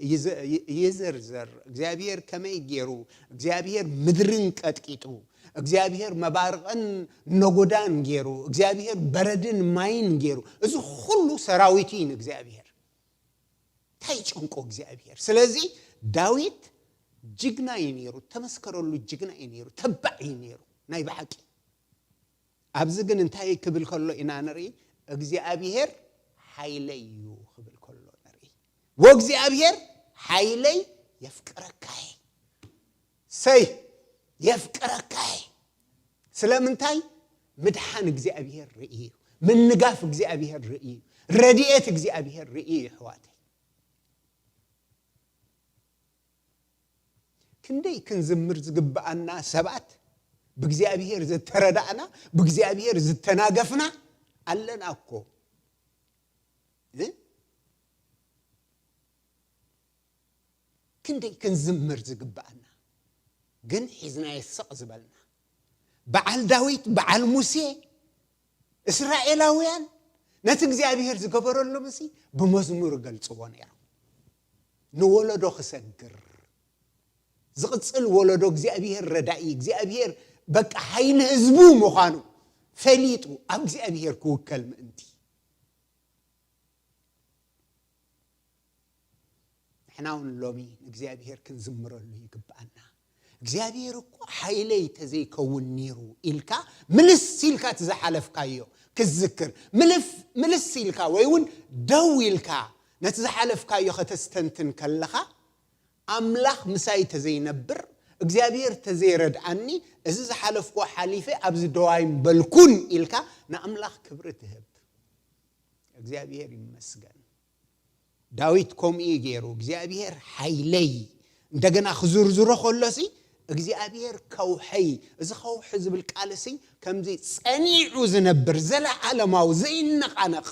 ይዝ-፣ ይ-፣ ይዝርዝር። እግዚኣብሔር ከመይ ገይሩ፣ እግዚኣብሔር ምድርን ቀጥቂጡ፣ እግዚኣብሔር መባርቕን ነጎዳን ገይሩ፣ እግዚኣብሔር በረድን ማይን ገይሩ፣ እዚ ኹሉ ሰራዊት እዩ ንእግዚኣብሔር። እንታይ ይጨንቆ እግዚኣብሔር? ስለዚ ዳዊት ጅግና እዩ ነይሩ፣ ተመስከረሉ ጅግና እዩ ነይሩ፣ ተባዕ እዩ ነይሩ ናይ ብሓቂ። ኣብዚ ግን እንታይ ክብል ከሎ ኢና ንርኢ? እግዚኣብሔር ሓይለይ እዩ ክብል ከሎ ንርኢ። ወእግዚኣብሔር ሓይለይ የፍቅረካይ። ሰይ የፍቅረካይ። ስለምንታይ? ምድሓን እግዚኣብሔር ርኢ እዩ። ምንጋፍ እግዚኣብሔር ርኢ እዩ። ረድኤት እግዚኣብሔር ርኢ እዩ፣ ኣሕዋተይ። ክንደይ ክንዝምር ዝግብኣና ሰባት፣ ብእግዚኣብሔር ዝተረዳእና፣ ብእግዚኣብሔር ዝተናገፍና ኣለና እኮ። እ? ክንደይ ክንዝምር ዝግብኣና፣ ግን ሒዝናዮ ስቕ ዝበልና። በዓል ዳዊት፣ በዓል ሙሴ፣ እስራኤላውያን ነቲ እግዚኣብሔር ዝገበረሎም እዚ ብመዝሙር ይገልጽዎ ነይሮም። ንወለዶ ክሰግር፣ ዝቕጽል ወለዶ እግዚኣብሔር ረዳኢ፣ እግዚኣብሔር በቃ ሓይሊ ህዝቡ ምዃኑ ፈሊጡ ኣብ እግዚኣብሔር ክውከል ምእንቲ። ንሕና እውን ሎሚ ንእግዚኣብሔር ክንዝምረሉ ይግብኣና። እግዚኣብሔር እኮ ሓይለይ ተዘይከውን ነይሩ ኢልካ ምልስ ኢልካ እቲ ዝሓለፍካዮ ክትዝክር፣ ምልፍ-፣ ምልስ ኢልካ ወይ እውን ደው ኢልካ ነቲ ዝሓለፍካዮ ከተስተንትን ከለኻ፣ ኣምላኽ ምሳይ ተዘይነብር፣ እግዚኣብሔር ተዘይረድኣኒ፣ እዚ ዝሓለፍኩዎ ሓሊፈ ኣብዚ ደዋይ ምበልኩን ኢልካ ንኣምላኽ ክብሪ ትህብ። እግዚኣብሔር ይመስገን። ዳዊት ከምኡ እዩ ገይሩ። እግዚኣብሔር ሓይለይ፣ እንደገና ክዝርዝሮ ከሎሲ እግዚኣብሔር ከውሐይ፣ እዚ ከውሒ ዝብል ቃልሲ ከምዚ ጸኒዑ ዝነብር፣ ዘለዓለማዊ፣ ዘይነቓነቕ፣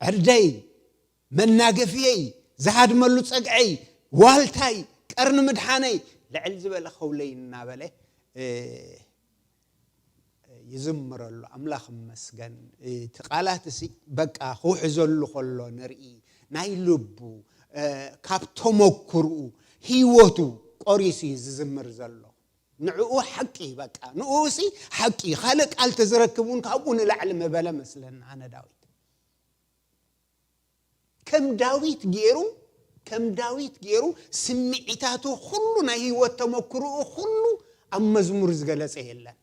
ዕርደይ፣ መናገፍየይ፣ ዝሃድመሉ ጸግዐይ፣ ዋልታይ፣ ቀርኒ ምድሓነይ፣ ልዕል ዝበለ ከውለይ እናበለ፣ እ፣ ይዝምረሉ። ኣምላኽ ይመስገን። እቲ ቃላት እዚ በቃ ክውሕዘሉ ከሎ ንርኢ። ናይ ልቡ፣ እ፣ ካብ ተመክርኡ፣ ህይወቱ ቆሪሱ እዩ ዝዝምር ዘሎ። ንዕኡ ሓቂ በቃ፣ ንኡ ሲ ሓቂ፣ ካልእ ቃል ተዝረክብ እውን ካብኡ ንላዕሊ ምበለ መስለኒ ኣነ ዳዊት። ከም ዳዊት ገይሩ፣ ከም ዳዊት ገይሩ ስምዒታቱ ኩሉ፣ ናይ ህይወት ተመክርኡ ኩሉ ኣብ መዝሙር ዝገለጸ የለን።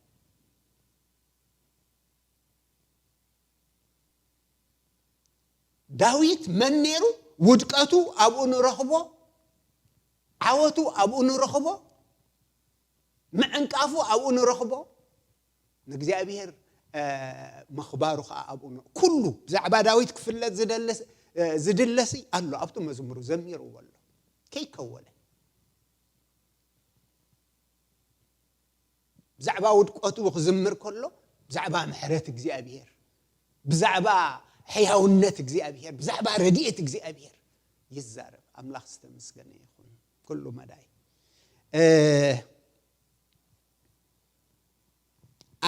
ዳዊት መን ነይሩ? ውድቀቱ ኣብኡ ንረኽቦ፣ ዓወቱ ኣብኡ ንረኽቦ፣ ምዕንቃፉ ኣብኡ ንረኽቦ፣ ንእግዚኣብሔር፣ እ፣ ምኽባሩ ኸዓ ኣብኡ ን-፣ ኩሉ ብዛዕባ ዳዊት ክፍለጥ ዝደለስ-፣ እ፣ ዝድለሲ ኣሎ፣ ኣብቲ መዝሙሩ ዘሚርዎ ኣሎ። ከይከወለ ብዛዕባ ውድቀቱ ክዝምር ከሎ፣ ብዛዕባ ምሕረት እግዚኣብሔር፣ ብዛዕባ ሕያውነት እግዚኣብሔር፣ ብዛዕባ ረድኤት እግዚኣብሔር ይዛረብ። ኣምላኽ ዝተመስገነ ይኹን። ኩሉ መዳይ። እ፣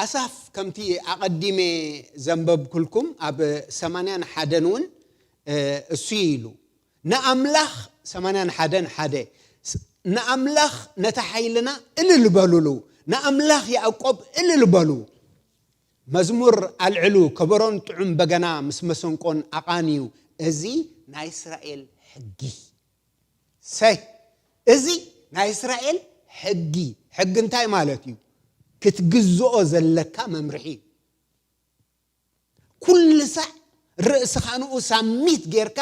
ኣሳፍ ከምቲ ኣቐዲመ ዘንበብኩልኩም ኣብ ሰማንያን ሓደን እውን እሱ ኢሉ ንኣምላኽ ሰማንያን ሓደን ሓደ ንኣምላኽ ነታ ሓይልና እልል በሉሉ ንኣምላኽ ያዕቆብ እልል በሉ መዝሙር ኣልዕሉ ከበሮን ጥዑም በገና ምስ መሰንቆን ኣቓንዩ እዚ ናይ እስራኤል ሕጊ ሰይ እዚ ናይ እስራኤል ሕጊ ሕጊ እንታይ ማለት እዩ ክትግዝኦ ዘለካ መምርሒ ኩሉ ሳዕ ርእስኻ ንኡ ሳሚት ጌርካ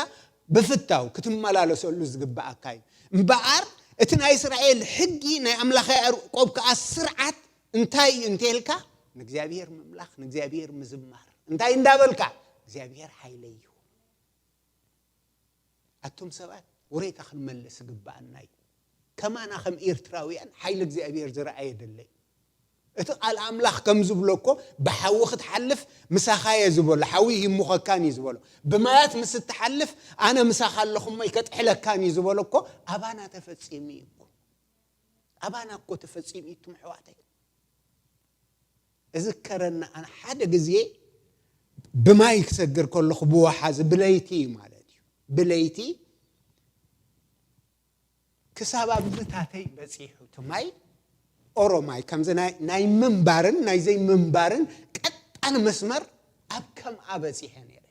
ብፍታው ክትመላለሰሉ ዝግብኣካ እዩ እምበኣር እቲ ናይ እስራኤል ሕጊ ናይ ኣምላኽ ያዕቆብ ከዓ ስርዓት እንታይ እዩ እንተልካ ንእግዚኣብሔር ምምላኽ ንእግዚኣብሔር ምዝማር እንታይ እንዳበልካ እግዚኣብሔር ሓይለይ እዩ ኣቱም ሰባት ወሬታ ክንመልስ ይግብኣና እዩ ከማና ከም ኤርትራውያን ሓይሊ እግዚኣብሔር ዝረኣየ ደለይ እቲ ቃል ኣምላኽ ከም ዝብሎ እኮ ብሓዊ ክትሓልፍ ምሳኻየ ዝበሎ ሓዊ ይሙኸካን እዩ ዝበሎ ብማያት ምስ እትሓልፍ ኣነ ምሳኻ ኣለኹ እሞ ይከጥሕለካን እዩ ዝበሎ እኮ ኣባና ተፈጺሙ እዩ እኮ ኣባና እኮ ተፈጺሙ እዩ እቱም ኣሕዋተይ እዝከረኒ ኣነ ሓደ ግዜ ብማይ ክሰግር ከለኹ ብወሓዚ ብለይቲ ማለት እዩ ብለይቲ ክሳብ ኣብዝታተይ በፂሑ እቲ ማይ ኦሮማይ ከምዚ ናይ ምንባርን ናይ ዘይምንባርን ቀጣን መስመር ኣብ ከምኣ በፂሐ ነይረ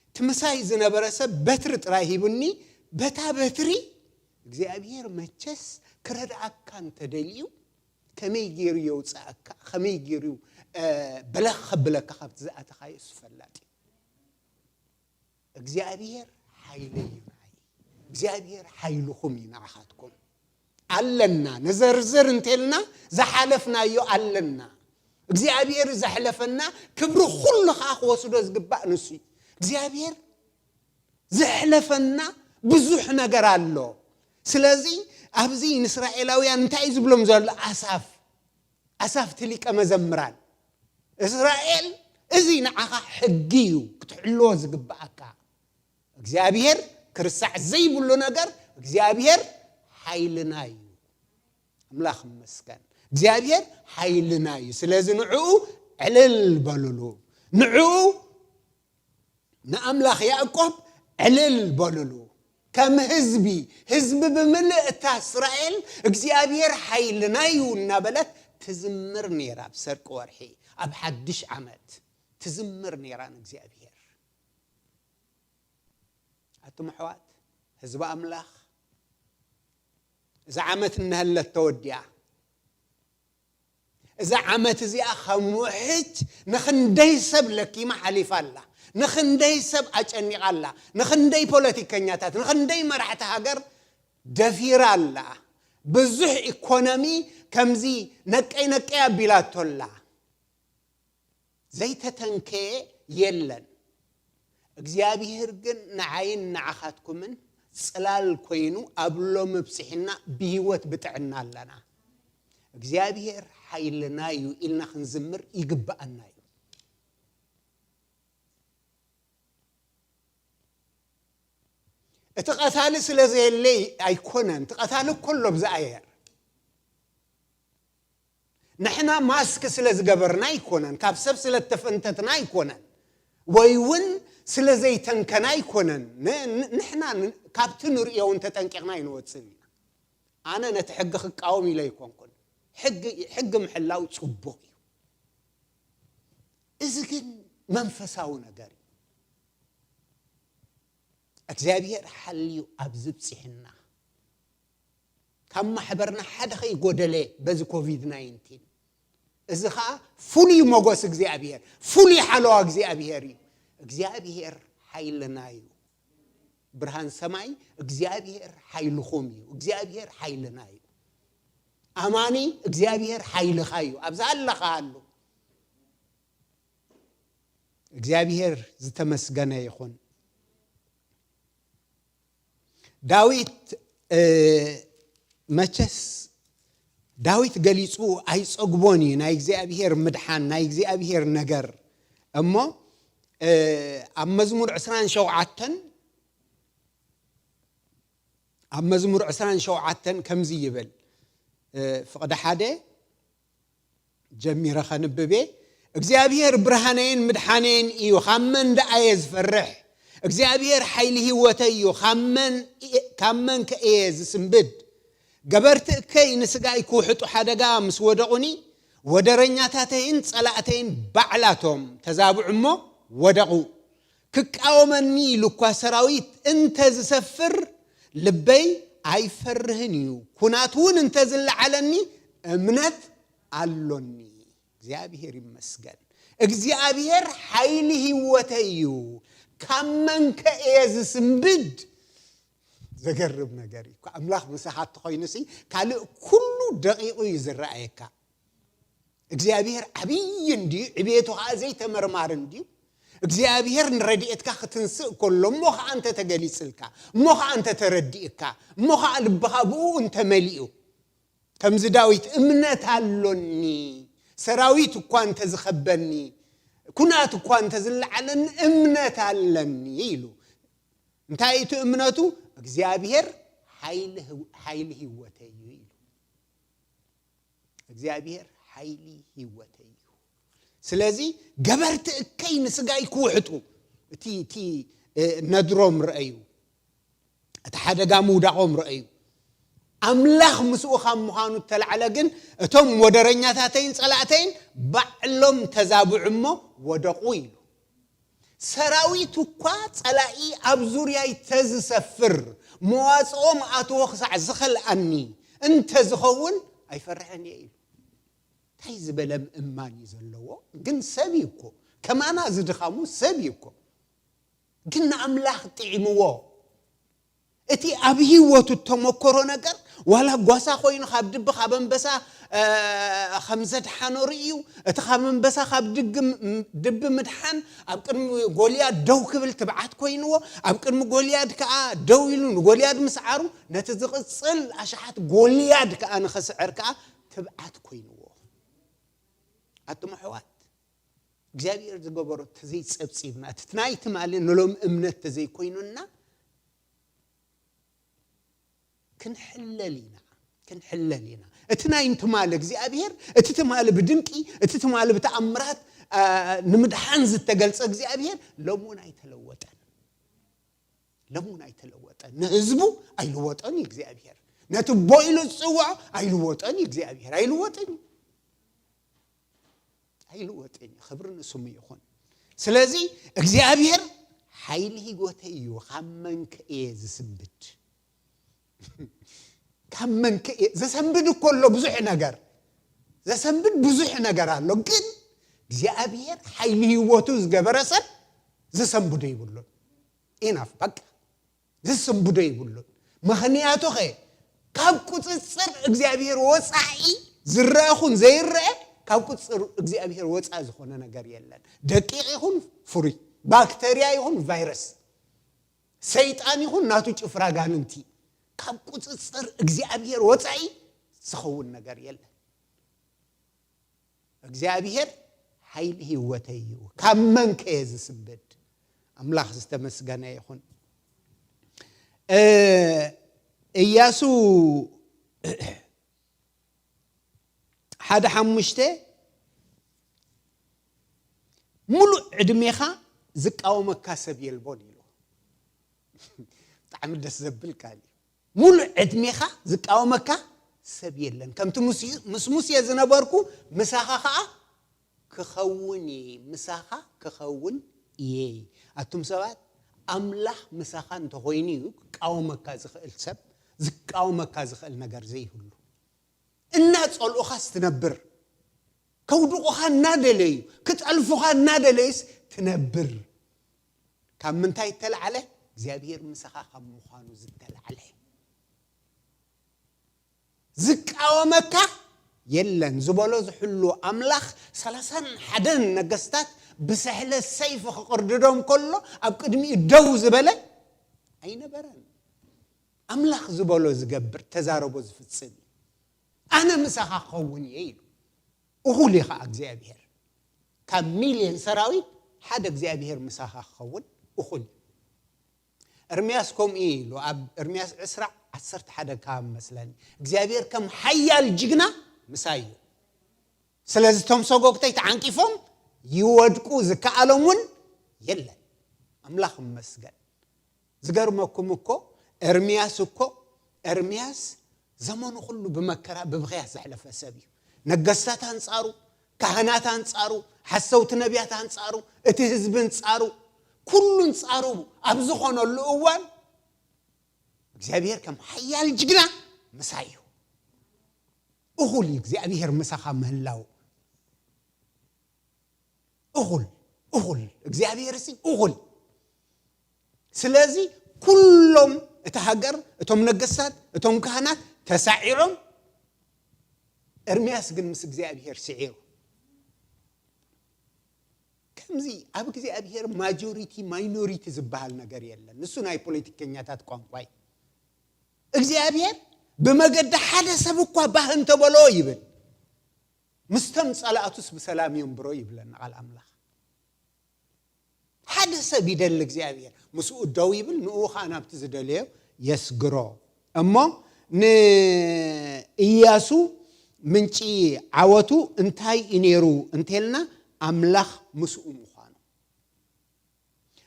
እቲ ምሳይ ዝነበረ ሰብ በትሪ ጥራይ ሂቡኒ በታ በትሪ እግዚኣብሔር መቸስ ክረድኣካ እንተደልዩ ከመይ ገይሩ የውፅኣካ ከመይ ገይሩ በለኽ ከብለካ ካብቲ ዝኣተኻዮ እሱ ፈላጥ እዩ እግዚኣብሔር ሓይለይ እዩ ንዓይ እግዚኣብሔር ሓይልኹም እዩ ንዓኻትኩም ኣለና ንዘርዝር እንተልና ዝሓለፍናዮ ኣለና እግዚኣብሔር ዘሕለፈና ክብሪ ኩሉ ከዓ ክወስዶ ዝግባእ ንሱ እዩ እግዚኣብሔር ዘሕለፈና ብዙሕ ነገር ኣሎ ስለዚ ኣብዚ ንእስራኤላውያን እንታይ እዩ ዝብሎም ዘሎ ኣሳፍ ኣሳፍቲ ሊቀ መዘምራን እስራኤል እዚ ንዓኻ ሕጊ እዩ ክትሕልዎ ዝግብኣካ እግዚኣብሔር ክርሳዕ ዘይብሉ ነገር እግዚኣብሔር ሓይልና እዩ ኣምላኽ ይመስገን እግዚኣብሔር ሓይልና እዩ ስለዚ ንዕኡ ዕልል በሉሉ ንዕኡ ንኣምላኽ ያዕቆብ ዕልል በሉሉ ከም ህዝቢ ህዝቢ ብምልእ እታ እስራኤል እግዚኣብሔር ሓይልና እዩ እናበለት ትዝምር ነይራ ኣብ ሰርቂ ወርሒ ኣብ ሓድሽ ዓመት ትዝምር ነይራ ንእግዚኣብሔር ኣቱም ኣሕዋት ህዝቢ ኣምላኽ እዛ ዓመት እናሃለት ተወዲኣ እዛ ዓመት እዚኣ ከም ውሕጅ ንኽንደይ ሰብ ለኪማ ሓሊፋ ኣላ ንኽንደይ ሰብ ኣጨኒቓ ኣላ ንኽንደይ ፖለቲከኛታት ንኽንደይ መራሕቲ ሃገር ደፊራ ኣላ ብዙሕ ኢኮኖሚ ከምዚ ነቀይ ነቀይ ኣቢላቶ ኣላ ዘይተተንከየ የለን እግዚኣብሔር ግን ንዓይን ንዓኻትኩምን ጽላል ኮይኑ ኣብ ሎሚ ብጽሕና ብህይወት ብጥዕና ኣለና እግዚኣብሔር ሓይልና እዩ ኢልና ክንዝምር ይግብኣና እዩ እቲ ቀታሊ ስለ ዘየለ ኣይኮነን እቲ ቀታሊ ኮሎ ብዝኣየር ንሕና ማስክ ስለ ዝገበርና ኣይኮነን ካብ ሰብ ስለ ተፈንተትና ኣይኮነን ወይ እውን ስለ ዘይተንከና ኣይኮነን ንሕና ካብቲ ንርእዮ እውን ተጠንቂቕና ኣይንወፅን ኢና ኣነ ነቲ ሕጊ ክቃወም ኢለ ኣይኮንኩን ሕጊ ምሕላው ፅቡቕ እዩ እዚ ግን መንፈሳዊ ነገር እዩ እግዚኣብሔር ሓልዩ ኣብ ዝብፅሕና ካብ ማሕበርና ሓደ ከይጎደለ በዚ ኮቪድ ናይንቲን እዚ ኸዓ ፍሉይ ሞጎስ እግዚኣብሔር ፍሉይ ሓለዋ እግዚኣብሔር እዩ እግዚኣብሔር ሓይልና እዩ ብርሃን ሰማይ እግዚኣብሔር ሓይልኹም እዩ እግዚኣብሔር ሓይልና እዩ ኣማኒ እግዚኣብሔር ሓይልኻ እዩ ኣብዛ ኣለኻ ኣሎ እግዚኣብሔር ዝተመስገነ ይኹን ዳዊት መቸስ ዳዊት ገሊፁ ኣይፀግቦን እዩ ናይ እግዚኣብሔር ምድሓን ናይ እግዚኣብሔር ነገር እሞ ኣብ መዝሙር ዕስራን ሸውዓተን ኣብ መዝሙር ዕስራን ሸውዓተን ከምዚ ይብል ፍቕዲ ሓደ ጀሚረ ከንብቤ። እግዚኣብሔር ብርሃነይን ምድሓነይን እዩ፣ ካብ መን ደኣ እየ ዝፈርሕ? እግዚኣብሔር ሓይሊ ህይወተይ እዩ፣ ካብ መን እየ- ካብ መን ከ እየ ዝስንብድ? ገበርቲ እከይ ንስጋይ ክውሕጡ ሓደጋ ምስ ወደቑኒ፣ ወደረኛታተይን ጸላእተይን ባዕላቶም ተዛብዑ እሞ ወደቑ። ክቃወመኒ ኢሉ እኳ ሰራዊት እንተ ዝሰፍር፣ ልበይ ኣይፈርህን እዩ። ኩናት እውን እንተ ዝለዓለኒ፣ እምነት ኣሎኒ። እግዚኣብሔር ይመስገን። እግዚኣብሔር ሓይሊ ህይወተይ እዩ። ካብ መንከ እየ ዝስንብድ? ዘገርም ነገር እዩ። ኣምላኽ ምሳኻ እንተኾይኑሲ፣ ካልእ ኩሉ ደቂቑ እዩ ዝረኣየካ። እግዚኣብሔር ዓብዪ እንድዩ፣ ዕቤቱ ኸዓ ዘይተመርማሪ እንድዩ። እግዚኣብሔር ንረድኤትካ ክትንስእ ከሎ፣ እሞ ኸዓ እንተ ተገሊጽልካ፣ እሞ ኸዓ እንተ ተረዲእካ፣ እሞ ኸዓ ልብኻ ብኡ እንተ መሊኡ፣ ከምዚ ዳዊት፣ "እምነት ኣሎኒ፣ ሰራዊት እኳ እንተ ዝኸበኒ፣ ኩናት እኳ እንተ ዝለዓለኒ፣ እምነት ኣለኒ" ኢሉ። እንታይ እቲ እምነቱ? እግዚኣብሔር ሓይሊ ህው-፣ ሓይሊ ህይወተይ እዩ ኢሉ። እግዚኣብሔር ሓይሊ ህይወተይ እዩ። ስለዚ ገበርቲ እከይ ንስጋይ ክውሕጡ፣ እቲ፣ እቲ፣ እ፣ ነድሮም ረኣዩ፣ እቲ ሓደጋ ምውዳቖም ረኣዩ። ኣምላኽ ምስኡ ካብ ምዃኑ እተላዕለ ግን፣ እቶም ወደረኛታተይን ጸላእተይን ባዕሎም ተዛብዑ እሞ ወደቑ ኢሉ። ሰራዊት እኳ ጸላኢ ኣብ ዙርያይ ተዝሰፍር፣ መዋጽኦም ኣትዎ ክሳዕ ዝኸልኣኒ እንተ ዝኸውን ኣይፈርሕን እየ ኢሉ። እንታይ ዝበለ ምእማን እዩ ዘለዎ? ግን ሰብ እዩ እኮ፣ ከማና ዝድኻሙ ሰብ እዩ እኮ። ግን ንኣምላኽ ጥዒምዎ። እቲ ኣብ ህይወቱ እተመኮሮ ነገር፣ ዋላ ጓሳ ኮይኑ ካብ ድቢ፣ ካብ ኣንበሳ፣ እ፣ ከም ዘድሓኖ ርእዩ። እቲ ካብ ኣንበሳ፣ ካብ ድግ-፣ ድቢ ምድሓን፣ ኣብ ቅድሚ ጎልያድ ደው ክብል ትብዓት ኮይንዎ። ኣብ ቅድሚ ጎልያድ ከኣ ደው ኢሉ ንጎልያድ ምስዓሩ፣ ነቲ ዝቕጽል ኣሽሓት ጎልያድ ከኣ ንኸስዕር ከኣ ትብዓት ኮይንዎ። ኣቱም ኣሕዋት፣ እግዚኣብሔር ዝገበሮ ተዘይጸብጺብና፣ እቲ ናይ ትማሊ ንሎም እምነት ተዘይኮይኑና፣ ክንሕለል ኢና፣ ክንሕለል ኢና። እቲ ናይ ትማሊ እግዚኣብሔር፣ እቲ ትማሊ ብድንቂ፣ እቲ ትማሊ ብተኣምራት፣ አ፣ ንምድሓን ዝተገልጸ እግዚኣብሔር፣ ሎም እውን ኣይተለወጠን። ሎም እውን ኣይተለወጠን። ንህዝቡ ኣይልወጠን እዩ እግዚኣብሔር። ነቲ ቦ ኢሉ ዝጽውዖ ኣይልወጠን እዩ እግዚኣብሔር። ኣይልወጥን እዩ። ኣይልወጥን እዩ። ክብሪ ንስሙ ይኹን። ስለዚ እግዚኣብሔር ሓይሊ ህይወተይ እዩ፣ ካብ መንከ እየ ዝስንብድ? ካብ መንከ እየ ዘሰንብድ? እኮ ኣሎ ብዙሕ ነገር። ዘሰንብድ ብዙሕ ነገር ኣሎ። ግን እግዚኣብሔር ሓይሊ ህይወቱ ዝገበረ ሰብ ዘሰንብዶ ይብሉን። ኢናፍ፣ በቃ። ዝስንብዶ ይብሉን። ምኽንያቱ ኸ፣ ካብ ቁጽጽር እግዚኣብሔር ወጻኢ ዝረአ ኹን ዘይረአ፣ ካብ ቁጽጽር እግዚኣብሔር ወጻኢ ዝኾነ ነገር የለን። ደቂቕ ይኹን ፍሩይ፣ ባክተርያ ይኹን ቫይረስ፣ ሰይጣን ይኹን ናቱ ጭፍራ ጋንንቲ፣ ካብ ቁጽጽር እግዚኣብሔር ወጻኢ ዝኸውን ነገር የለን። እግዚኣብሔር ሓይሊ ህይወተይ እዩ፣ ካብ መን ከ እየ ዝስንብድ? ኣምላኽ ዝተመስገነ ይኹን። እ፣ ኢያሱ ሓደ ሓሙሽተ፣ "ሙሉእ ዕድሜኻ ዝቃወመካ ሰብ የልቦን" ኢሉ። ብጣዕሚ ደስ ዘብል ቃል እዩ። "ሙሉእ ዕድሜኻ ዝቃወመካ ሰብ የለን። ከምቲ ሙስ-፣ ምስ ሙሴ ዝነበርኩ ምሳኻ ኸኣ ክኸውን እየ፣ ምሳኻ ክኸውን እየ።" ኣቱም ሰባት፣ ኣምላኽ ምሳኻ እንተኾይኑ እዩ ክቃወመካ ዝኽእል ሰብ፣ ዝቃወመካ ዝኽእል ነገር ዘይህሉ። እናጸልኡኻስ ትነብር፣ ከውድቑኻ እናደለዩ፣ ክጠልፉኻ እናደለዩስ ትነብር። ካብ ምንታይ እተላዕለ? እግዚኣብሔር ምሳኻ ካብ ምዃኑ ዝተላዕለ። ዝቃወመካ የለን ዝበሎ ዝሕሉ ኣምላኽ፣ ሰላሳን ሓደን ነገስታት ብሰሕለ ሰይፊ ክቕርድዶም ከሎ ኣብ ቅድሚኡ ደው ዝበለ ኣይነበረን። ኣምላኽ ዝበሎ ዝገብር፣ ተዛረቦ ዝፍጽም እዩ። ኣነ ምሳኻ ክኸውን እየ ኢሉ። እኹል እዩ ኸዓ እግዚኣብሔር። ካብ ሚልዮን ሰራዊት ሓደ እግዚኣብሔር ምሳኻ ክኸውን እኹል እዩ። ኤርምያስ ከምኡ እዩ ኢሉ፣ ኣብ ኤርምያስ ዕስራ ዓሰርተ ሓደ ካብ መስለኒ፣ እግዚኣብሔር ከም ሓያል ጅግና ምሳይ እዩ። ስለዚ እቶም ሰጎግተይ ተዓንቂፎም ይወድቁ ዝከኣሎም እውን የለን። ኣምላኽ ይመስገን። ዝገርመኩም እኮ ኤርምያስ እኮ ኤርምያስ ዘመኑ ኩሉ ብመከራ ብብኽያት ዘሕለፈ ሰብ እዩ። ነገስታት ኣንጻሩ፣ ካህናት ኣንጻሩ፣ ሓሰውቲ ነቢያት ኣንጻሩ፣ እቲ ህዝቢ ኣንጻሩ፣ ኩሉ ኣንጻሩ ኣብ ዝኾነሉ እዋን እግዚኣብሔር ከም ሓያል ጅግና ምሳዩ። እኹል እዩ እግዚኣብሔር ምሳኻ ምህላው። እኹል እኹል እግዚኣብሔር ሲ እኹል። ስለዚ ኩሎም እቲ ሃገር እቶም ነገስታት እቶም ካህናት ተሳዒሮም፣ ኤርምያስ ግን ምስ እግዚኣብሔር ስዒሩ። ከምዚ ኣብ እግዚኣብሔር ማጆሪቲ ማይኖሪቲ ዝበሃል ነገር የለን። ንሱ ናይ ፖለቲከኛታት ቋንቋ እዩ። እግዚኣብሔር ብመገዲ ሓደ ሰብ እኳ ባህ እንተበሎ ይብል፣ ምስቶም ጸላእቱስ ብሰላም የንብሮ ይብለና ቃል ኣምላኽ። ሓደ ሰብ ይደሊ እግዚኣብሔር፣ ምስኡ ደው ይብል፣ ንኡ ኸዓ ናብቲ ዝደለዮ የስግሮ። እሞ ንእያሱ ምንጪ ዓወቱ እንታይ እዩ ነይሩ እንተልና፣ ኣምላኽ ምስኡ ምዃኑ።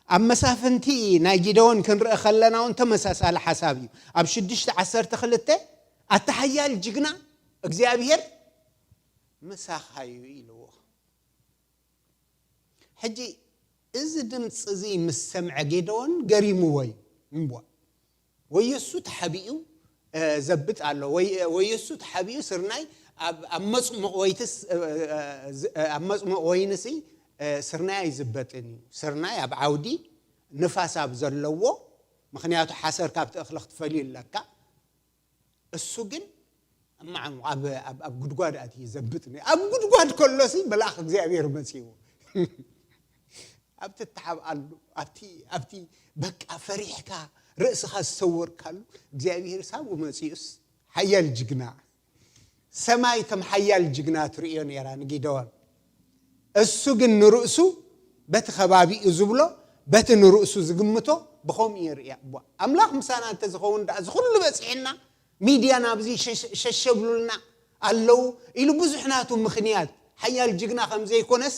ኣብ መሳፍንቲ ናይ ጊደዎን ክንርኢ ከለና እውን ተመሳሳሊ ሓሳብ እዩ። ኣብ ሽዱሽተ ዓሰርተ ክልተ ኣታ ሓያል ጅግና እግዚኣብሔር ምሳኻ እዩ ኢልዎ። ሕጂ እዚ ድምፂ እዚ ምስ ሰምዐ ጌደዎን ገሪምዎ እዩ። እምቧ ወየሱ ተሓቢኡ ዘብጥ ኣሎ። ወየሱ ተሓቢኡ ስርናይ ኣብ መፅሙቕ ወይትስ ኣብ መፅሙቕ ወይንሲ ስርናይ ኣይዝበጥን እዩ። ስርናይ ኣብ ዓውዲ ንፋስ ኣብ ዘለዎ፣ ምክንያቱ ሓሰር ካብቲ እኽሊ ክትፈልዩ ኣለካ። እሱ ግን ኣብ ጉድጓድ ኣትዩ ዘብጥ። ኣብ ጉድጓድ ከሎሲ መልኣኽ እግዚኣብሔር መፅዎ ኣብቲ ተሓብኣሉ ኣብቲ ኣብቲ በቃ ፈሪሕካ ርእስኻ ዝሰወርካሉ እግዚኣብሔር ሳቡ መፂኡስ ሓያል ጅግና ሰማይ ከም ሓያል ጅግና ትርእዮ ነይራ ንጊደዎን። እሱ ግን ንርእሱ በቲ ከባቢኡ ዝብሎ በቲ ንርእሱ ዝግምቶ ብኸምኡ የርእያ። ኣምላኽ ምሳና እንተዝኸውን ደኣ ዝኹሉ በፂሕና ሚድያ ናብዚ ሸሸብሉልና ኣለዉ ኢሉ ብዙሕ ናቱ ምኽንያት ሓያል ጅግና ከም ዘይኮነስ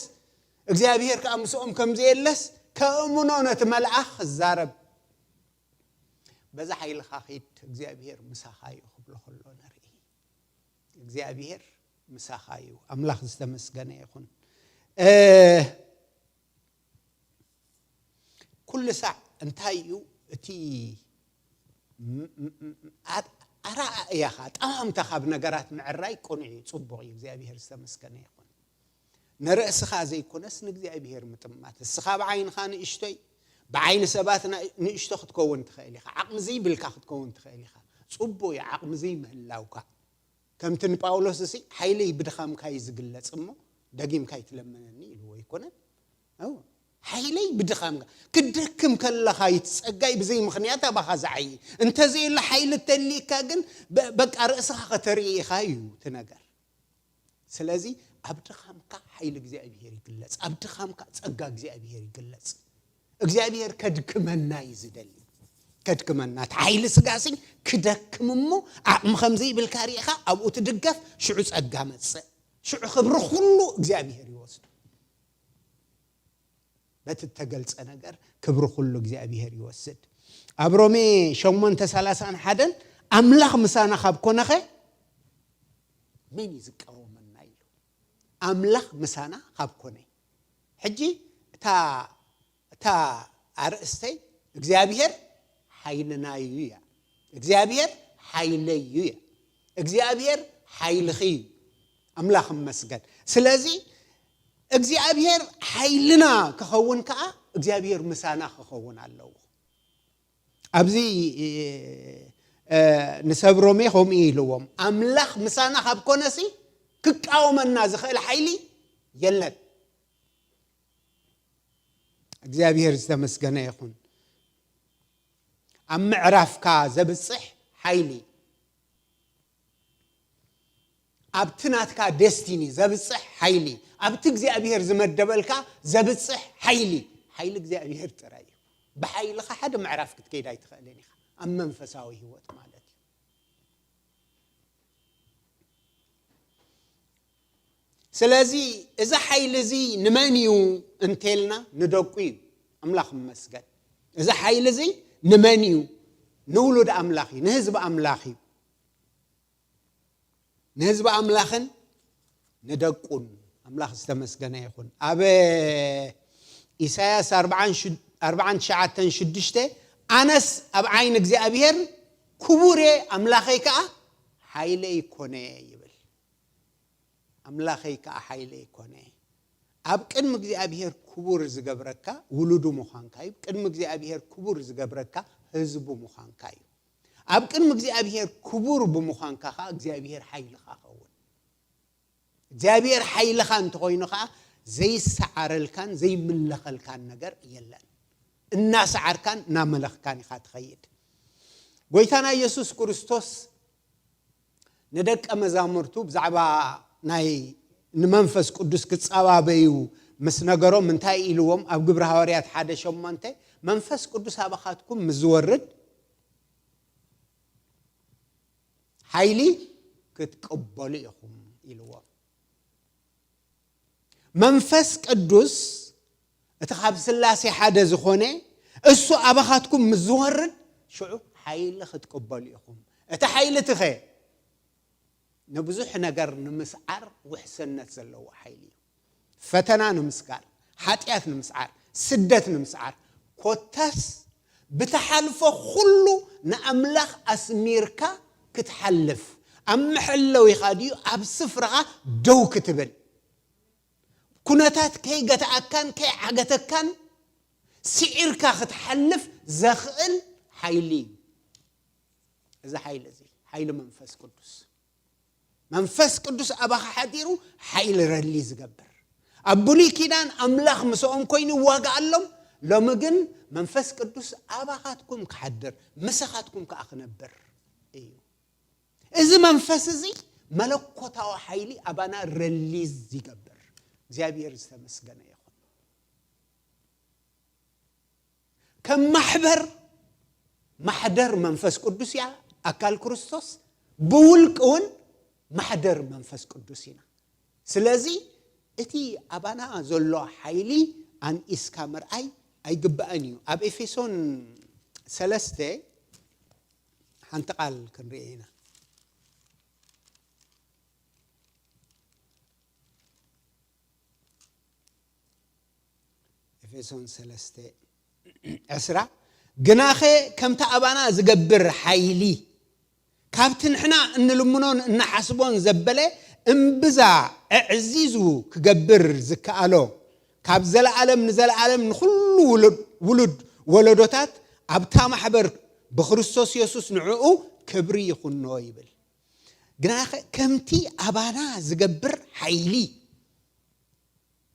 እግዚኣብሔር ከዓ ምስኦም ከም ዘየለስ ከእምኖ ነቲ መልኣኽ ክዛረብ በዛ ሓይልኻ ኺድ እግዚኣብሔር ምሳኻ እዩ ክብሎ ከሎ ንርኢ። እግዚኣብሔር ምሳኻ እዩ። ኣምላኽ ዝተመስገነ ይኹን። ኩሉ ሳዕ እንታይ እዩ እቲ ኣረኣእያኻ ጠማምታ ካብ ነገራት ምዕራይ ቅኑዕ እዩ፣ ፅቡቕ እዩ። እግዚኣብሔር ዝተመስገነ ይኹን። ንርእስኻ ዘይኮነስ ንእግዚኣብሔር ምጥማት። እስኻ ብዓይንኻ ንእሽቶይ ብዓይኒ ሰባት ንእሽቶ ክትከውን ትኽእል ኢኻ። ዓቕሚ ዘይብልካ ክትከውን ትኽእል ኢኻ። ፅቡቕ እዩ ዓቕሚ ዘይምህላውካ። ከምቲ ንጳውሎስ እሲ ሓይለይ ብድኻምካ እዩ ዝግለጽ እሞ ደጊምካ ኣይትለምነኒ ኢልዎ ኣይኮነን። ሓይለይ ብድኻምካ ክትደክም ከለኻ እዩ ጸጋይ ብዘይ ምኽንያት ኣባኻ ዝዓይ። እንተዘየለ ሓይሊ እተልይካ ግን በቃ ርእስኻ ከተርኢ ኢኻ እዩ እቲ ነገር። ስለዚ ኣብ ድኻምካ ሓይሊ እግዚኣብሔር ይግለጽ፣ ኣብ ድኻምካ ጸጋ እግዚኣብሔር ይግለጽ። እግዚኣብሔር ከድክመና እዩ ዝደሊ። ከድክመና እቲ ሓይሊ ስጋሲ ክደክም እሞ ዓቕሚ ከም ዘይብልካ ርኢኻ ኣብኡ ትድገፍ። ሽዑ ጸጋ መጽእ፣ ሽዑ ክብሪ ኩሉ እግዚኣብሔር ይወስዱ። በቲ እተገልጸ ነገር ክብሪ ኩሉ እግዚኣብሔር ይወስድ። ኣብ ሮሜ ሸሞንተ ሰላሳን ሓደን ኣምላኽ ምሳና ካብ ኮነኸ መን እዩ ዝቃወመና ኢሉ። ኣምላኽ ምሳና ካብ ኮነ ሕጂ እታ እታ ኣርእስተይ እግዚኣብሔር ሓይልና እዩ እያ። እግዚኣብሔር ሓይለይ እዩ እያ። እግዚኣብሔር ሓይልኺ እዩ። ኣምላኽ ይመስገን። ስለዚ እግዚኣብሔር ሓይልና ክኸውን ከዓ እግዚኣብሔር ምሳና ክኸውን ኣለዎ። ኣብዚ ንሰብ ሮሜ ከምኡ ኢልዎም ኣምላኽ ምሳና ካብ ኮነሲ ክቃወመና ዝኽእል ሓይሊ የለን። እግዚኣብሔር ዝተመስገነ ይኹን። ኣብ ምዕራፍካ ዘብፅሕ ሓይሊ፣ ኣብቲ ናትካ ደስቲኒ ዘብፅሕ ሓይሊ፣ ኣብቲ እግዚኣብሔር ዝመደበልካ ዘብፅሕ ሓይሊ፣ ሓይሊ እግዚኣብሔር ጥራይ እዩ። ብሓይልኻ ሓደ ምዕራፍ ክትከይድ ኣይትኽእልን ኢኻ፣ ኣብ መንፈሳዊ ህይወት ማለት እዩ። ስለዚ እዚ ሓይሊ እዚ ንመን እዩ እንተልና፣ ንደቁ እዩ። ኣምላኽ ይመስገን። እዚ ሓይሊ እዚ ንመን እዩ? ንውሉድ ኣምላኽ እዩ፣ ንህዝቢ ኣምላኽ እዩ። ንህዝቢ ኣምላኽን ንደቁን። ኣምላኽ ዝተመስገነ ይኹን። ኣብ ኢሳያስ ኣርብዓን ትሽዓተን ሽዱሽተ፣ ኣነስ ኣብ ዓይኒ እግዚኣብሔር ክቡር እየ፣ ኣምላኸይ ከዓ ሓይለይ ኮነ ይብል። ኣምላኸይ ከዓ ሓይለይ ኮነ። ኣብ ቅድሚ እግዚኣብሔር ክቡር ዝገብረካ ውሉዱ ምዃንካ እዩ። ቅድሚ እግዚኣብሔር ክቡር ዝገብረካ ህዝቡ ምዃንካ እዩ። ኣብ ቅድሚ እግዚኣብሔር ክቡር ብምዃንካ ከዓ እግዚኣብሔር ሓይልኻ ኸውን። እግዚኣብሔር ሓይልኻ እንተኾይኑ ከዓ ዘይሰዓረልካን ዘይምለኸልካን ነገር የለን። እናሰዓርካን እናመለኽካን ኢኻ ትኸይድ። ጎይታና ኢየሱስ ክርስቶስ ንደቀ መዛሙርቱ ብዛዕባ ናይ ንመንፈስ ቅዱስ ክጸባበዩ ምስ ነገሮም እንታይ ኢልዎም? ኣብ ግብሪ ሃዋርያት ሓደ ሸሞንተ፣ መንፈስ ቅዱስ ኣባኻትኩም ምስ ዝወርድ ሓይሊ ክትቅበሉ ኢኹም ኢልዎም። መንፈስ ቅዱስ እቲ ካብ ስላሴ ሓደ ዝኾነ እሱ ኣባኻትኩም ምስ ዝወርድ ሽዑ ሓይሊ ክትቅበሉ ኢኹም። እቲ ሓይሊ እቲ ኸ ንብዙሕ ነገር ንምስዓር ውሕሰነት ዘለዎ ሓይሊ እዩ። ፈተና ንምስጋር፣ ሓጢኣት ንምስዓር፣ ስደት ንምስዓር፣ ኮታስ ብትሓልፎ ኩሉ ንኣምላኽ ኣስሚርካ ክትሓልፍ፣ ኣብ መሐለዊኻ ድዩ ኣብ ስፍራኻ ደው ክትብል፣ ኩነታት ከይገትኣካን ከይዓገተካን ስዒርካ ክትሓልፍ ዘኽእል ሓይሊ እዩ። እዚ ሓይሊ እዚ ሓይሊ መንፈስ ቅዱስ። መንፈስ ቅዱስ ኣባኻ ሓዲሩ ሓይሊ ረሊ ዝገብር። ኣብ ብሉይ ኪዳን ኣምላኽ ምስኦም ኮይኑ ይዋግኣሎም፣ ሎሚ ግን መንፈስ ቅዱስ ኣባኻትኩም ክሓድር ምሳኻትኩም ከኣ ክነብር እዩ። እዚ መንፈስ እዚ መለኮታዊ ሓይሊ ኣባና ረሊዝ ይገብር። እግዚኣብሔር ዝተመስገነ ይኹን። ከም ማሕበር ማሕደር መንፈስ ቅዱስ እያ ኣካል ክርስቶስ፣ ብውልቂ እውን ማሕደር መንፈስ ቅዱስ ኢና። ስለዚ እቲ ኣባና ዘሎ ሓይሊ ኣንኢስካ ምርኣይ ኣይግባእን እዩ። ኣብ ኤፌሶን ሰለስተ ሓንቲ ቃል ክንርኢ ኢና። ኤፌሶን ሰለስተ ዕስራ፣ ግናኸ ከምቲ ኣባና ዝገብር ሓይሊ ካብቲ ንሕና እንልምኖን እንሓስቦን ዘበለ እምብዛ ኣዕዚዙ ክገብር ዝከኣሎ፣ ካብ ዘለኣለም ንዘለኣለም ንኹሉ ውሉድ ውሉድ ወለዶታት ኣብታ ማሕበር ብክርስቶስ የሱስ ንዕኡ ክብሪ ይኹኖ ይብል። ግናኸ ከምቲ ኣባና ዝገብር ሓይሊ፣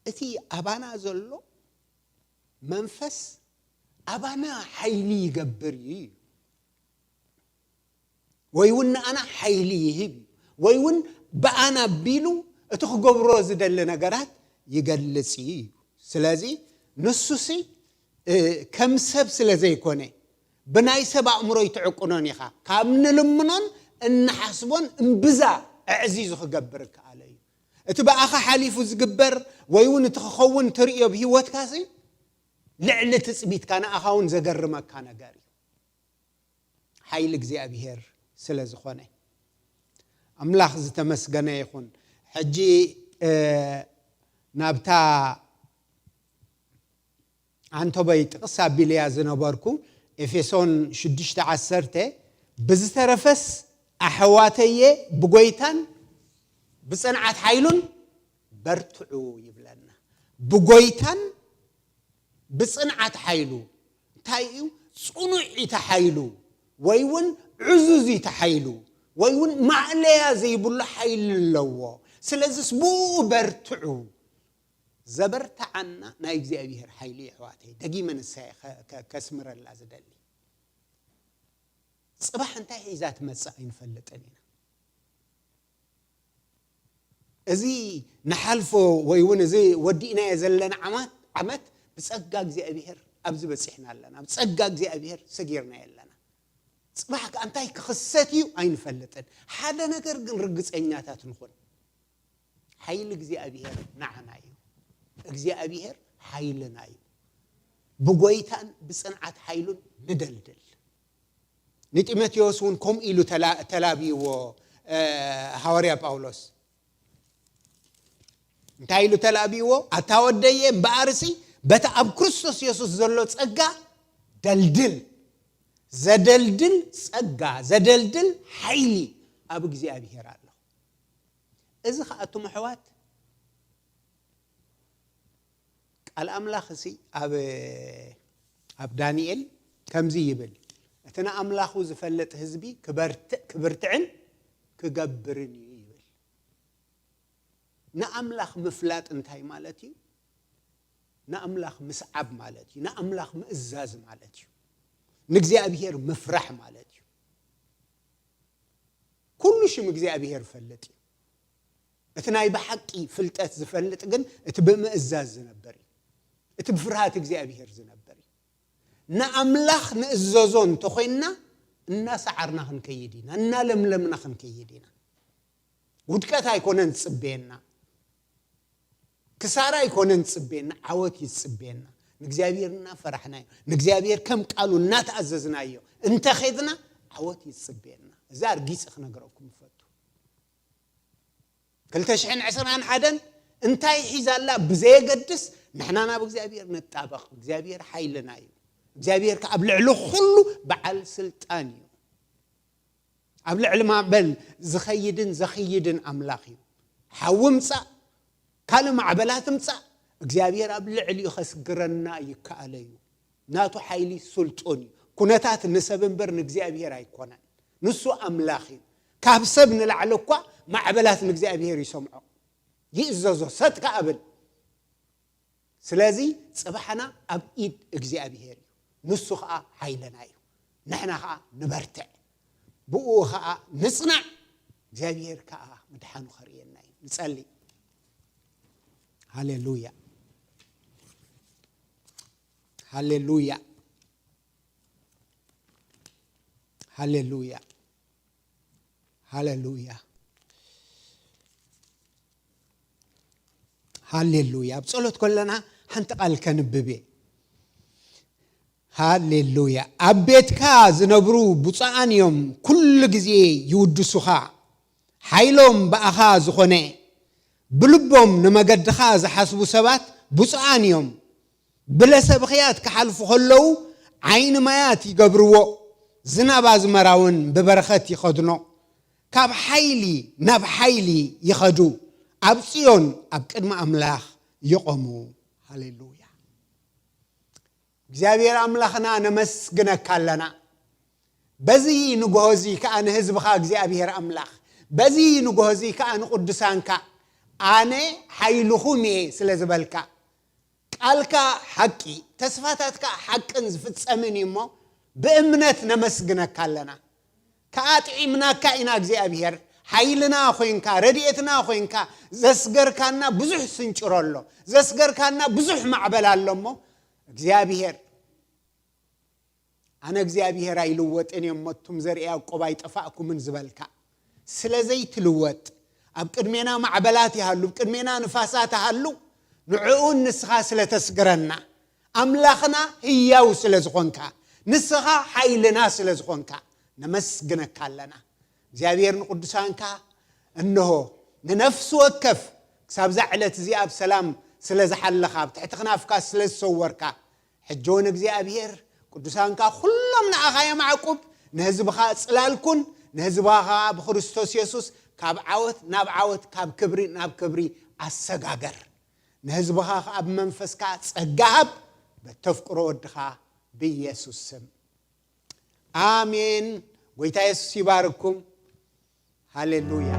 እቲ ኣባና ዘሎ መንፈስ ኣባና ሓይሊ ይገብር እዩ። ወይ እውን ንኣና ሓይሊ ይህብ እዩ። ወይ እውን ብኣና ኣቢሉ እቲ ክገብሮ ዝደሊ ነገራት ይገልጽ እዩ። ስለዚ ንሱሲ፣ እ፣ ከም ሰብ ስለ ዘይኮነ፣ ብናይ ሰብ ኣእምሮ ይትዕቅኖን ኢኻ። ካብ ንልምኖን እንሓስቦን እምብዛ ኣዕዚዙ ክገብር እከኣለ እዩ። እቲ ብኣኻ ሓሊፉ ዝግበር ወይ እውን እቲ ክኸውን ትርእዮ ብህይወትካሲ ልዕሊ ትጽቢትካ ንኣኻ እውን ዘገርመካ ነገር እዩ። ሓይሊ እግዚኣብሔር ስለ ዝኾነ ኣምላኽ ዝተመስገነ ይኹን። ሕጂ፣ እ፣ ናብታ ኣንቶበይ ጥቕስ ኣቢለያ ዝነበርኩ ኤፌሶን ሽዱሽተ ዓሰርተ፣ ብዝተረፈስ ኣሕዋተየ ብጎይታን ብጽንዓት ሓይሉን በርትዑ ይብለና። ብጎይታን ብጽንዓት ሓይሉ። እንታይ እዩ? ጽኑዕ እዩ እቲ ሓይሉ፣ ወይ እውን ዕዙዝ እዩ እቲ ሓይሉ፣ ወይ እውን ማእለያ ዘይብሉ ሓይሊ ኣለዎ። ስለዚስ ብኡ በርትዑ። ዘበርትዓና ናይ እግዚኣብሔር ሓይሊ እዩ፣ ኣሕዋተይ። ደጊመ ንሳየ ከ-፣ ከ-፣ ከስምረላ ዝደሊ። ጽባሕ እንታይ ሒዛ ትመጽእ ኣይንፈልጥን ኢና። እዚ ንሓልፎ ወይ እውን እዚ ወዲእናዮ ዘለና ዓማት-፣ ዓመት ብጸጋ እግዚኣብሔር ኣብዚ በጺሕና ኣለና። ብጸጋ እግዚኣብሔር ሰጊርናዮ ኣለና። ጽባሕ ከኣ እንታይ ክኽሰት እዩ ኣይንፈልጥን። ሓደ ነገር ግን ርግጸኛታት ንኹን። ሓይሊ እግዚኣብሔር ንዓና እዩ። እግዚኣብሔር ሓይልና እዩ። ብጎይታን ብጽንዓት ሓይሉን ንደልድል። ንጢሞቴዎስ እውን ከምኡ ኢሉ ተላ- ተላብይዎ። እ፣ ሃዋርያ ጳውሎስ እንታይ ኢሉ ተላብይዎ? ኣታ ወደየ እምበኣርሲ በቲ ኣብ ክርስቶስ የሱስ ዘሎ ጸጋ ደልድል። ዘደልድል ጸጋ፣ ዘደልድል ሓይሊ ኣብ እግዚኣብሔር ኣሎ። እዚ ኸኣ እቶም ኣሕዋት ቃል ኣምላኽ እሲ ኣብ ኣብ ዳንኤል ከምዚ ይብል፣ እቲ ንኣምላኹ ዝፈልጥ ህዝቢ ክበርትዕ ክብርትዕን ክገብርን እዩ ይብል። ንኣምላኽ ምፍላጥ እንታይ ማለት እዩ? ንኣምላኽ ምስዓብ ማለት እዩ። ንኣምላኽ ምእዛዝ ማለት እዩ። ንእግዚኣብሔር ምፍራሕ ማለት እዩ። ኩሉ ሽም እግዚኣብሔር ይፈልጥ እዩ። እቲ ናይ ብሓቂ ፍልጠት ዝፈልጥ ግን እቲ ብምእዛዝ ዝነበር እዩ። እቲ ብፍርሃት እግዚኣብሔር ዝነበር እዩ። ንኣምላኽ ንእዘዞ እንተኾይንና እናሰዓርና ክንከይድ ኢና፣ እናለምለምና ክንከይድ ኢና። ውድቀት ኣይኮነን ዝጽበየና፣ ክሳራ ኣይኮነን ዝጽበየና፣ ዓወት እዩ ዝጽበየና። ንእግዚኣብሔር እናፈራሕናዮ፣ ንእግዚኣብሔር ከም ቃሉ እናተኣዘዝናዮ እንተኸድና ዓወት እዩ ዝጽበየና። እዚ ኣርጊጸ ክነግረኩም እፈቱ። ክልተ ሽሕን ዕስራን ሓደን እንታይ ሒዛላ ብዘየገድስ ንሕና ናብ እግዚኣብሔር ንጣበቕ። እግዚኣብሔር ሓይልና እዩ። እግዚኣብሔር ከኣ ኣብ ልዕሊ ኩሉ በዓል ስልጣን እዩ። ኣብ ልዕሊ ማዕበል ዝኸይድን ዘኽይድን ኣምላኽ እዩ። ሓዊ ምጻእ፣ ካልእ ማዕበላት ምጻእ፣ እግዚኣብሔር ኣብ ልዕሊኡ ከስግረና ይከኣሎ እዩ። ናቱ ሓይሊ ስልጡን እዩ። ኩነታት ንሰብ እምበር ንእግዚኣብሔር ኣይኮነን። ንሱ ኣምላኽ እዩ። ካብ ሰብ ንላዕሊ እኳ ማዕበላት ንእግዚኣብሔር ይሰምዖ፣ ይእዘዞ፣ ሰጥ ከኣ ብል። ስለዚ ጽባሕና ኣብ ኢድ እግዚኣብሔር እዩ። ንሱ ኸኣ ሓይልና እዩ። ንሕና ኸኣ ንበርትዕ፣ ብኡ ኸኣ ንጽናዕ። እግዚኣብሔር ከኣ ምድሓኑ ኸርእየና እዩ። ንጸሊ። ሃሌሉያ፣ ሃሌሉያ፣ ሃሌሉያ፣ ሃሌሉያ፣ ሃሌሉያ። ኣብ ጸሎት ከለና ሓንቲ ቃል ከንብብ እየ። ሃሌሉያ። ኣብ ቤትካ ዝነብሩ ብፁዓን እዮም፣ ኩሉ ግዜ ይውድሱኻ። ሓይሎም ብኣኻ ዝኾነ፣ ብልቦም ንመገድኻ ዝሓስቡ ሰባት ብፁዓን እዮም። ብለሰ ብኽያት ክሓልፉ ከለዉ ዓይኒ ማያት ይገብርዎ፣ ዝናብ ኣዝመራ እውን ብበረኸት ይኸድኖ። ካብ ሓይሊ ናብ ሓይሊ ይኸዱ፣ ኣብ ጽዮን ኣብ ቅድሚ ኣምላኽ ይቖሙ። ሃሌሉያ። እግዚኣብሔር ኣምላኽና ነመስግነካ ኣለና። በዚ ንግሆ እዚ ከኣ ንህዝብኻ እግዚኣብሔር ኣምላኽ፣ በዚ ንግሆ እዚ ከኣ ንቅዱሳንካ ኣነ ሓይልኹም እየ ስለ ዝበልካ፣ ቃልካ ሓቂ፣ ተስፋታትካ ሓቅን ዝፍጸምን እዩ እሞ ብእምነት ነመስግነካ ኣለና። ከኣ ጥዒምናካ ኢና እግዚኣብሔር፣ ሓይልና ኮይንካ፣ ረድኤትና ኮይንካ፣ ዘስገርካና ብዙሕ ስንጭሮ ኣሎ፣ ዘስገርካና ብዙሕ ማዕበል ኣሎ እሞ እግዚኣብሔር ኣነ እግዚኣብሔር ኣይልወጥን እየ እሞ እቱም ዘርኢ ያዕቆብ ኣይጠፋእኩምን ዝበልካ፣ ስለ ዘይትልወጥ፣ ኣብ ቅድሜና ማዕበላት ይሃሉ፣ ኣብ ቅድሜና ንፋሳት ይሃሉ፣ ንዕኡ ንስኻ ስለ ተስግረና፣ ኣምላኽና ህያው ስለ ዝኾንካ፣ ንስኻ ሓይልና ስለ ዝኾንካ፣ ነመስግነካ ኣለና። እግዚኣብሔር ንቅዱሳንካ እንሆ ንነፍሲ ወከፍ ክሳብዛ ዕለት እዚኣ ብሰላም ስለ ዝሓለኻ፣ ኣብ ትሕቲ ክናፍካ ስለ ዝሰወርካ፣ ሕጂ እውን እግዚኣብሔር ቅዱሳንካ ኩሎም ንኣኻ የማዕቁብ፣ ንህዝብኻ ጽላልኩን፣ ንህዝብኻ ብክርስቶስ የሱስ ካብ ዓወት ናብ ዓወት፣ ካብ ክብሪ ናብ ክብሪ ኣሰጋገር። ንህዝብኻ ኸኣ ብመንፈስካ ጸጋ ሃብ፣ በተፍቅሮ ወድኻ ብኢየሱስ ስም። ኣሜን። ጎይታ የሱስ ይባርኩም። ሃሌሉያ።